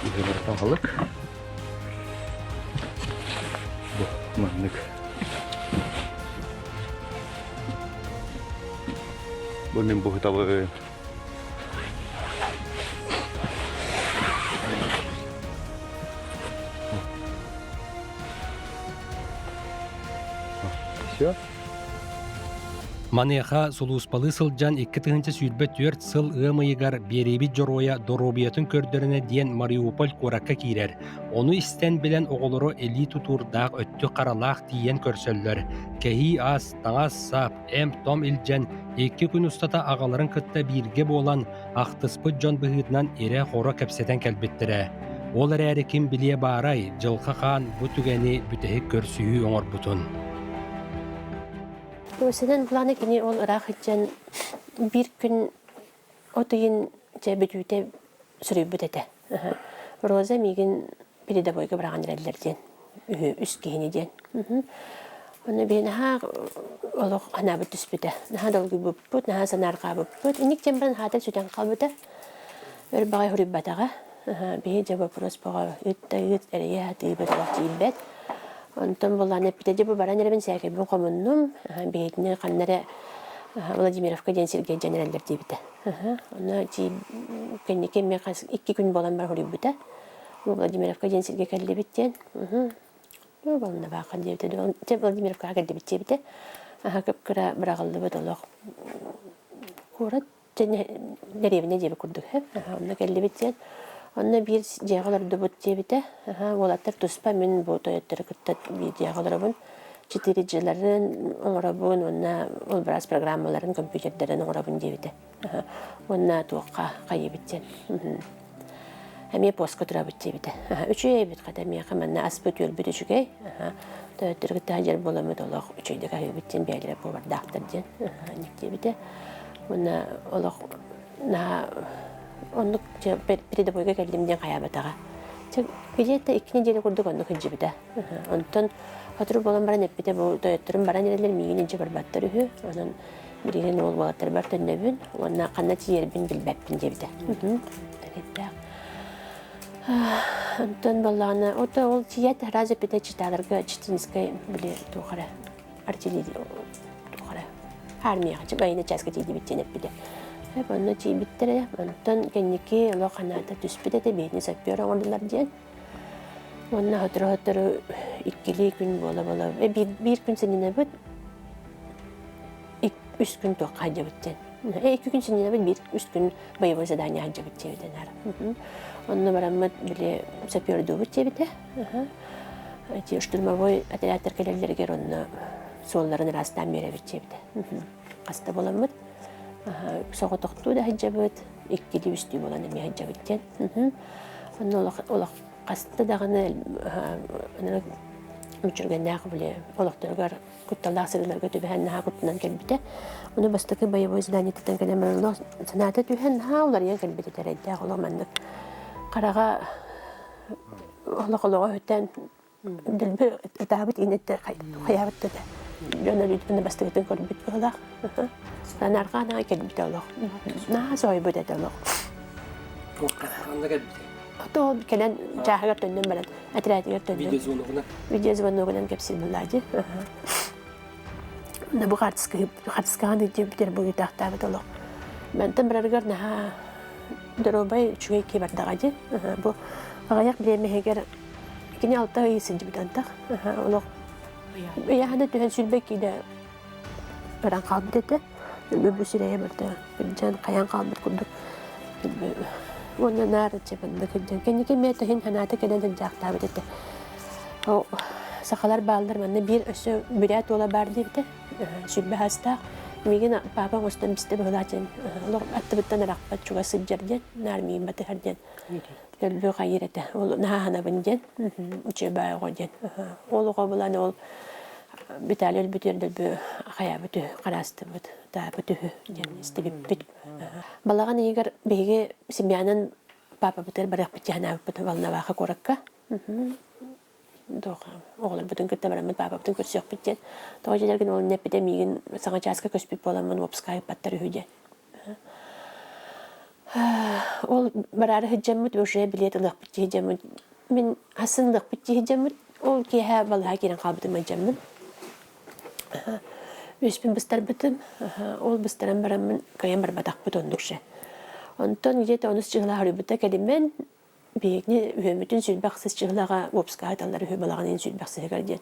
Иһигэр аһылык. Бу маннык. Бу мин быһытабын. Все. Маныаха сулууспалыы сылдьан 2024 сыл ыам ыйыгар биэриибит дьоруойа доруобуйатын көрдөрүнэ диэн Мариуполь куоракка киирэр. Ону истэн билэн оҕолоро илии тутуурдаах өттүк харалаах тиийэн көрсөллөр. Кэһии ас, таҥас-сап, эмп-том илдьэн икки күн устата аҕаларын кытта бииргэ буолан, ахтыспыт дьон быһыытынан ирэ-хоро кэпсэтэн кэлбиттэрэ. Ол эрээри ким билиэ баарай, Дьылҕа Хаан бу түгэни бүтэһик көрсүһүү оҥорбутун. Үсэнэн былаана кини ол ыраах илдьэн биир күн от ыйын дьэ бүтүүтэ суруйбут этэ. Роза миигин передовойга быраҕан эрэллэр диэн үһү үс киһини диэн. Ону биһи наһаа олох анаабыт түспүтэ. Наһаа долгуйбуппут, наһаа санаарҕаабыппыт. Инник диэн баран хаата сүтэн хаалбыта. Өр баҕай суруйбатаҕа. Биһи дьэ вопрос бөҕө ыт да ыт эрийэ сатыыбыт олох тиийбэт. Онтон булаан эппитэ дьэ бу баран эрэбин сээкэйбин хомуннум. Биһитини ханна эрэ Владимировка диэн сиргэ илдьэн эрэллэр диэбитэ. Онно кэнники эмиэ хас икки күн буолан баран суруйбута. Владимировка диэн сиргэ кэллибит диэн. Волноваха диэбитэ. Дьэ Владимировкаҕа кэллибит диэбитэ. Кып-кыра быраҕыллыбыт олох куорат дэриэбинэ диэбит курдук онно кэллибит диэн онно биир дьиэҕэ олордубут диэбитэ уолаттар туспа мин бу тойоттору кытта биир дьиэҕэ олоробун четыре дьиэлэрин оҥоробун уонна ол быраас программаларын компьютердарын оҥоробун диэбитэ уонна туохха хайыыбыт диэн эмиэ постка турабыт диэбитэ үчүгэй эбит хата миэхэ манна аспыт үөлбүт үчүгэй тойоттору кытта сылдьар буоламмыт олох үчүгэйдик аһыыбыт диэн бэйэлэрэ повардаахтар диэн диэбитэ Уонна олох наһаа оннук передовойга кэллим диэн хайаабатаҕа. Чэ, где-то икки неделя курдук оннук сылдьыбыта. Онтон сотору буолан баран эппитэ бу тойотторум баран эрэллэр миигин илдьэ барбаттар үһү. Онон билигин уол уолаттарбар төннөбүн уонна ханна тиийэрбин билбэппин диэбитэ. Тэрийттээх. Онтон буоллаҕына, ото ол тиийээт сразу эппитэ читаларга Читинскай били туох эрэ артиллерия туох эрэ армияҕа военный чааска тиийдибит диэн эппитэ. Онно тиийбиттэрэ, онтон кэнники олох ханаата түспүт этэ, биһини сапер оҥордулар диэн. Уонна сотору-сотору иккилии күн буола-буола, биир, биир күн сынньанабыт, үс күн туохха сылдьабыт диэн. Икки күн сынньанабыт, биир үс күн боевой задание сылдьабыт диэбитэ наар. Онно бараммыт били сапердуубут диэбитэ. Эти штурмовой отрядтар кэлэллэригэр онно суолларын ыраастаан биэрэбит диэбитэ. Хаста буоламмыт соҕотохтуу да сылдьабыт, иккилии үстүү буолан эмиэ сылдьабыт диэн. Онно олох олох хаста даҕаны мүччүргэннээх били олохторугар кутталлаах сырыыларга түбэһэн наһаа куттанан кэлбитэ. Ону бастакы боевой заданиетыттан кэлэн баран санаата түһэн наһаа уларыйан кэлбит этэ эрэйдээх олох маннык хараҕа олох олоҕо өтөн дэлби ытаабыт иинэттэр хайаабыт да дьон өлүүтүн бастакытын көрбүт быһыылаах. Санаарҕаан аҕай кэлбитэ олох. Наһаа соһуйбут этэ олох. Ханна кэлбитэ? Ото кэлэн чааһыгар төннөн баран отрядыгар төннөн. Видеозвоногунан? Видеозвоногунан кэпсиир буоллаа дии. Онно бу хартыскаҕын илдьибитэр буйутаахтаабыт олох. Мантан барарыгар наһаа доруобай үчүгэй киһи бардаҕа дии. Бу аҕыйах бириэмэһигэр кини алта ый сылдьыбыт антах. Олох ыйаһына түһэн сүүрбэ киилэ баран хаалбыт этэ. Бу сирэйэ барыта кырдьан хайан хаалбыт курдук. Уонна наар чэпэннэ кырдьан. Кэнники эмиэ тэһин санаата кэлэн сылдьаахтаабыт этэ. Сахалар бааллар манна биир өссө бүрээт уола баар диэбитэ. Сүүрбэ саастаах. Миигин папа оҥостон бистэ быһылаах диэн олох аттыбыттан арахпат чугас сылдьар диэн, наар миигин батыһар диэн. Өлбү хайыр этэ. Ол наһаа ханабын диэн, үчүгэй оҕо диэн. Ол оҕо булан ол Виталий өлбүтүгэр дөлбү хайаабыт үһү, хараастыбыт, таабыт үһү диэн истибиппит. Балаҕан ыйыгар биһиги семьянан папабытыгар барыахпыт дии санаабыппыт Волноваха куоракка. Оҕолорбутун кытта бараммыт папабытын көрсүөхпүт диэн. Тоҕо дьиэлэргин ол эппитэ миигин саҥа чааска көспүт буоламмын уопсайга ыыппаттар үһү диэн. Ол бараары сылдьаммыт уже билиэт ылыахпыт дии сылдьаммыт мин хасын ылыахпыт дии сылдьаммыт ол киэһэ балыыһа киирэн хаалбытым айдьаммын. Үөспүн быстарбытым, ол быстаран бараммын кыайан барбатахпыт оннук же. Онтон где-то онус чыһылаах хоруйбута кэлимэн биһигини үһүөммүтүн сүүрбэх сыс чыһылаҕа уопсайга ыыталлар үһү балаҕанын сүүрбэх сыһыгар диэн.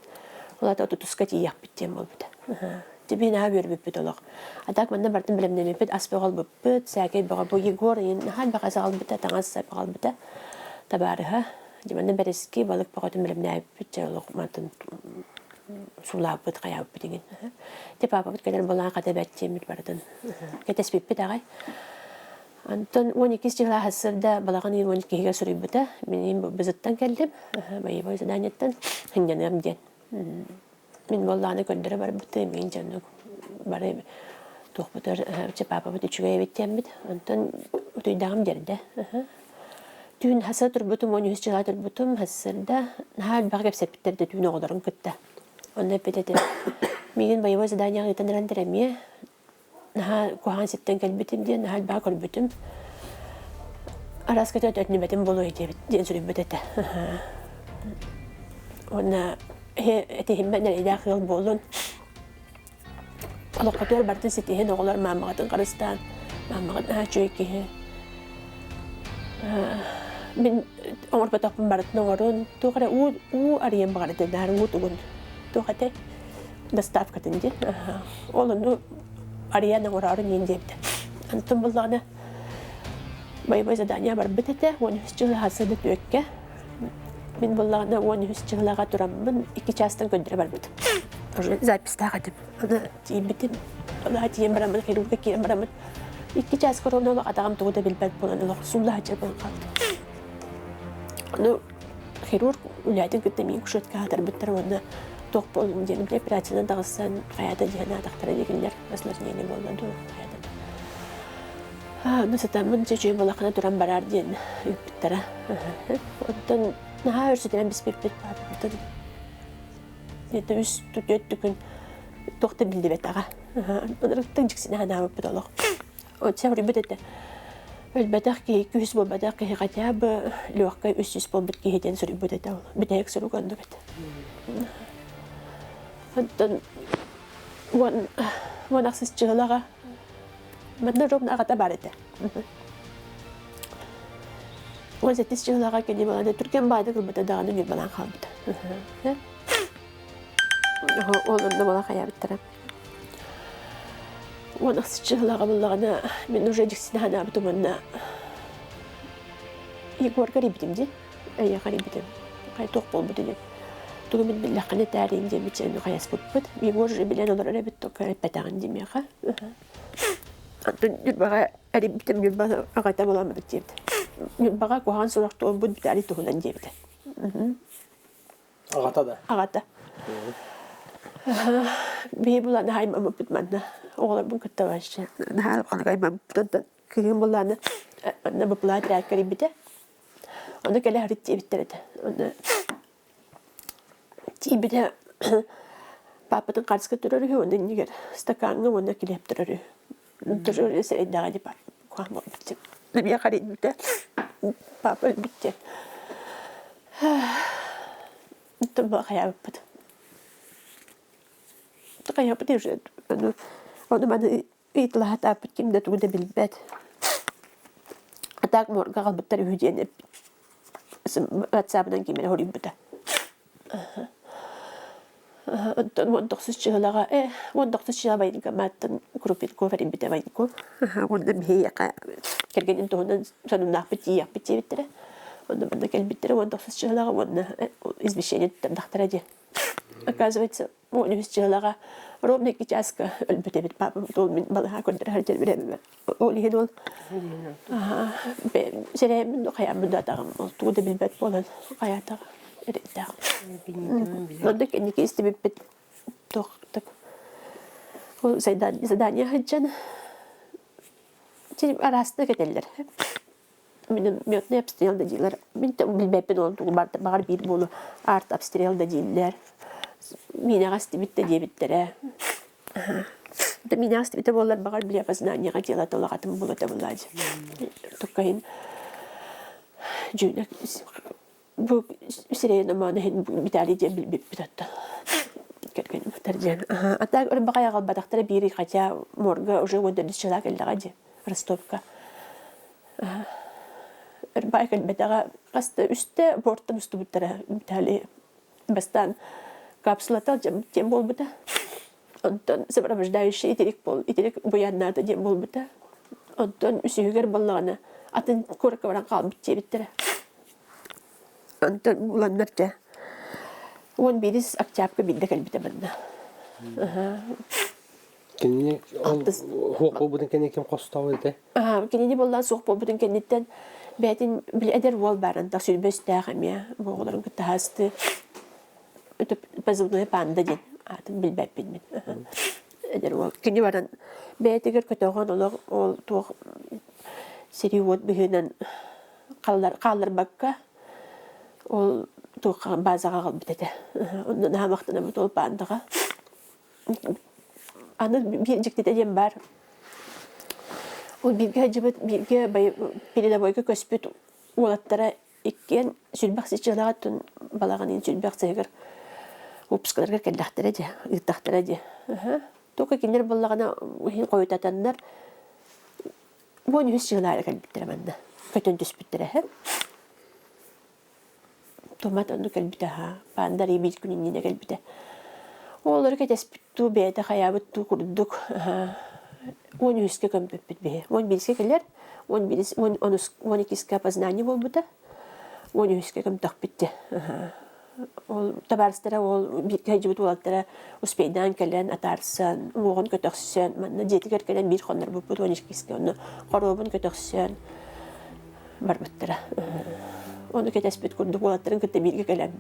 Ол аата отутуска тиийиэхпит диэн буолбута. Тибиин аһа үөрбүппүт олох. А так манна бартын бэлэмнэммиппит, ас бөҕө ылбыппыт, сээкэй бөҕө бу Егор ыйын наһаа элбэх ас аҕалбыта, таҥас сап аҕалбыта, табаарыһа. Дьэ манна бэрэски, балык бөҕөтүн бэлэмнээбиппит, дьэ олох мантан суулаабыппыт, хайаабыппыт иҥин. Дьэ паапабыт кэлэр буолан хата бэрт диэммит барытын кэтэспиппит аҕай. Онтон 12 чыһыла сарсыарда балаҕан ыйын 12-гэр суруйбута. Мин бызыттан кэллим, боевой заданиеттан сынньаныам диэн. Мин буоллаҕына көрдөрө барбытым, мин дьоннук бары туохпутар чэ паапабыт үчүгэй эбит диэммит. Онтон утуйдаҕым дьэрдэ. Түүн хаса турбутум, 13 чыһыла турбутум, сарсыарда наһаа элбэх кэпсэппиттэр да түүн оҕолорун кытта. Онно эппит этэ, миигин боевой заданиеҕа ыытан эрэллэр эмиэ наһаа куһаҕан сиртэн кэлбитим диэн наһаа элбэҕи көрбүтүм. Араас көтөөт өтнүбэтим буолуо диэбит диэн суруйбут этэ. Уонна этиһиммэ нэрэйдээх ыал буолун. Олоххотугар барытын ситиһин оҕолор маамаҕытын харыстаан, маамаҕыт наһаа үчүгэй киһи. Мин оҥорботохпун барытын оҥорун, туох эрэ уу уу арыйан баҕарыта наар уу тугун туох этэй доставкатын диэн. Ол ону арыйан оҥороору диэн диэбитэ. Онтон буллаҕына боевой задание барбыт этэ, 13 жыл сылы түөккэ. Мин буллаҕына 13 жылаҕа тураммын икки чаастан көрдөрө барбытым. Уже записьтаах этим. Аны тиийбитим. Аны тиийэн бараммын, хирурга киирэн бараммын. Икки чааска ровно олох атаҕым тугу да билбэт буолан олох суулла сылдьар буолан хаалбытым. Ну, хирург үлээтин кытта миин кушетка аһатарбыттар уонна туох буоллум диэн били операциянан таҕыссан хайата диэн аатахтара диэкиннэр осложнение буолла дуу хайата ну сатаммын дьэ үчүгэй буоллаххына туран бараар диэн ыыппыттара оттон наһаа өр сүтэрэн биспиппит паапабытын где-то үс түөрт күн туох да биллибэтэҕэ ынырыктык дьиксинэ санаабыппыт олох Оччо этэ. Өлбөтөх киһи, күүс буолбатах киһи хотя бы легкай үс буолбут киһи диэн суруйбут этэ ол. Бүтэһик сурук оннук этэ. Онтон уон уон ахсыс чыһылаҕа манна ровно аҕата баар этэ. Уон сэттис чыһылаҕа кини баланы түргэн баайдык ылбыта даҕаны ньурбалаан хаалбыта. Ол онно буола хайаабыттара. Уон ахсыччы сылаҕа буллаҕына мин уже дьиксинэ санаабытым уонна Егорга эрийбитим дии. Эйиэхэ эрийбитим. Хайа туох буолбут ини. Тугу мин биллэххинэ этээрин диэммит сиэни хайаспыппыт. Егор уже билэн олорор эбит, только эппэтэҕин дии миэхэ. Антон Ньурбаҕа эрийбитим, Ньурба аҕата буоламмыт диэбит. Ньурбаҕа куһаҕан сурах туолбут Виталий туһунан диэбитэ. Аҕата да? Аҕата. Биһи булан аймаммыппыт манна. Оҕолорбун кытта вообще наһаа улаханнык аймаммыппыт. Онтон кыыһым буллааны манна быпылаа тирээк кэрийбитэ. Ону кэлэ сырыт диэбиттэр этэ. Онно тиийбитэ паапатын харыска турар үһү, уонна иннигэр стакаҥҥа уонна килиэп турар үһү. Тоже сэрэйдэҕэ дии папа буолбут Миэхэ эрийбитэ папа өлбүт диэн. Оттон хайаабыппыт. Хайаабыт уже ону маны ыйыталаһатааппыт ким да тугу да билбэт. А так морга аҕалбыттар үһү диэн ватсабынан ким эрэ хоруйбута. Онтон 19 чыһылаҕа э 19 чыһыла военкоматтан Крупенков эрийбитэ военком. Уонна биһиэхэ кэргэнин туһунан сонуннаахпыт тиийиэхпит диэбиттэрэ. Онно манна кэлбиттэрэ 19 чыһылаҕа уонна извещение туттардахтара диэн. Оказывается, 13 чыһылаҕа ровно 2 чааска өлбүт эбит папам ол мин балыһа көрдөрө сылдьар бирээммэр. Ол иһин ол сэрэйэммин да хайааммын да атаҕым ол тугу да билбэт буолан хайаатаҕа эрэйдээх. Онно кэнники истибиппит туох так ол задание сылдьан араастык этэллэр. Минометный обстрел да дииллэр. Мин билбэппин ол тугу баҕар биир буолу арт обстрел да дииллэр. Миинэҕэ истибит да диэбиттэрэ. Да миинэҕэ истибитэ буоллар баҕар били опознаниеҕа дело улаҕатын буолуо буолаа Туккайын дьүнэ бу сирэйин омоон иһин Виталий диэн билбиппит оттон кэргэним ытар диэн. А так ырбаҕай аҕалбатахтара биир хотя морга уже 14 чыла кэллэҕэ дии Ростовка. Ырбаҕай кэлбэтэҕэ хас да үстэ бортан устубуттара Виталий бастаан капсулата диэн буолбута. Онтон сопровождающий итирик буол итирик буяннаата диэн буолбута. Онтон үсүһүгэр буоллаҕына атын куоракка баран хаалбыт диэбиттэрэ. Онтон буланнар дьэ 11 октябрьга биирдэ кэлбитэ манна. Кинини ол суох буолбутун кэннэ ким хостообут этэ? Кинини буоллаан суох буолбутун кэнниттэн бэйэтин били эдэр уол баарын так сүүрбэстээх эмиэ бу оҕолорун кытта хаасты позывной панда диэн аатын билбэппин мин. Эдэр уол кини баран бэйэтигэр көтөҕөн олох ол туох сири уот быһыынан хаалларбакка ол туохха базаҕа аҕалбыт этэ. Онно наһаа махтанабыт ол пандаҕа. Аны биир дьиктитэ диэн баар. Ол бииргэ сылдьыбыт, бииргэ передовойга көспүт уолаттара иккиэн сүлбэх сыччыылаах өттүн балаҕанын сүлбэх сыһыгар выпускаларга кэллэхтэрэ дии, ыыттахтара дии. Только кинилэр буоллаҕына иһин хойутатаннар 13 сыылаары кэлбиттэрэ манна. Көтөн түспүттэрэ. Томат онно кэлбитэ аһаа. Пандар биир күн иннинэ кэлбитэ. Оҕолору кэтэспит дуу, бэйэтэ хайаабыт дуу курдук 13-кэ көмпүппүт биһи. 11-кэ кэлэр, 11 12-ке опознание буолбута. 13-кэ көмтөхпүт дии. Ол табаарыстара ол бииргэ сылдьыбыт уолаттара успейдаан кэлэн атаарсан, уҥуоҕун көтөхсөн, манна дьиэтигэр кэлэн биир хоннорбуппут 12-кэ онно хоруобун көтөхсөн барбыттара. Ону кэтэспит курдук уолаттарын кытта бииргэ кэлэн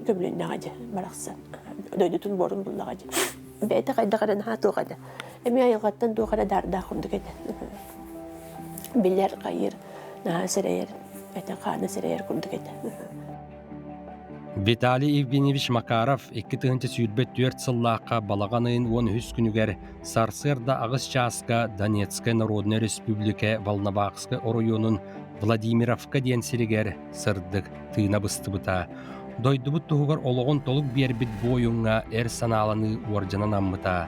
көмүлүннэҕэ дии барахсан. Дойдутун буорун буллаҕа дии. Бэйэтэ хайдах эрэ наһаа туох этэ. Эмиэ айылҕаттан туох эрэ даардаах курдук этэ. Билэр, хайыыр, наһаа сэрэйэр, этэ хаана сэрэйэр курдук этэ. Виталий Евгеньевич Макаров 2024 сыллаахха балаҕан ыйын 13 күнүгэр сарсыарда аҕыс чааска Донецкай Народнай Республика Волновахскай оройуонун Владимировка диэн сиригэр сырдык тыына быстыбыта. Дойдубут туһугар олоҕун толук биэрбит буойуҥҥа эр санааланыы уордьана анаммыта.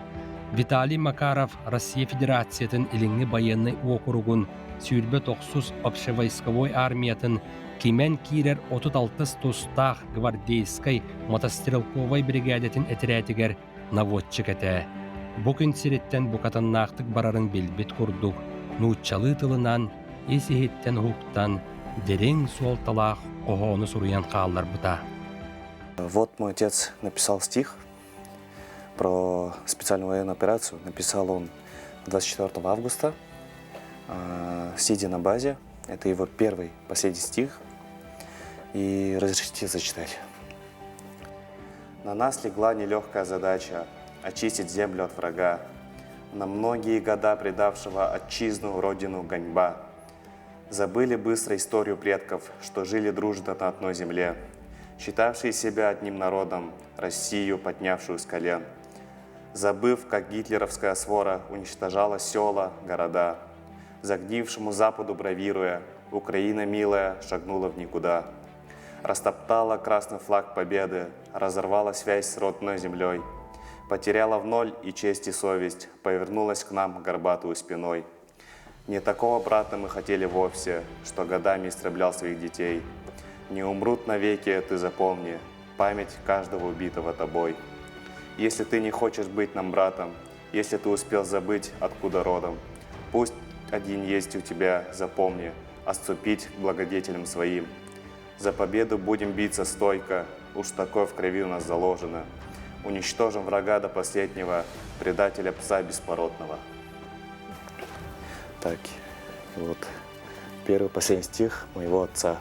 Виталий Макаров Россия Федерациятын Илиҥҥи байыаннай уокуругун 29 общевойсковой армиятын кимэн киирэр 36 тустаах гвардейскай мотострелковай биригээдэтин этэрээтигэр наводчик этэ. Бу күн сириттэн букатыннаахтык барарын билбит курдук, нууччалыы тылынан ис-иһиттэн уһуктан, дириҥ суолталаах хоһоону суруйан хаалларбыта. Вот мой отец написал стих про специальную военную операцию. Написал он 24 августа, сидя на базе. Это его первый, последний стих. И разрешите зачитать. На нас легла нелегкая задача очистить землю от врага, на многие года предавшего отчизну, родину гоньба. Забыли быстро историю предков, что жили дружно на одной земле, считавшие себя одним народом, Россию, поднявшую с колен. Забыв, как гитлеровская свора уничтожала села, города, загнившему Западу бравируя, Украина милая шагнула в никуда. Растоптала красный флаг победы, разорвала связь с родной землей, потеряла в ноль и честь, и совесть, повернулась к нам горбатую спиной. Не такого брата мы хотели вовсе, что годами истреблял своих детей. Не умрут навеки, ты запомни, память каждого убитого тобой. Если ты не хочешь быть нам братом, если ты успел забыть, откуда родом, пусть один есть у тебя, запомни, отступить к благодетелям своим. За победу будем биться стойко, уж такое в крови у нас заложено. Уничтожим врага до последнего, предателя пса беспородного. Так, вот первый последний стих моего отца.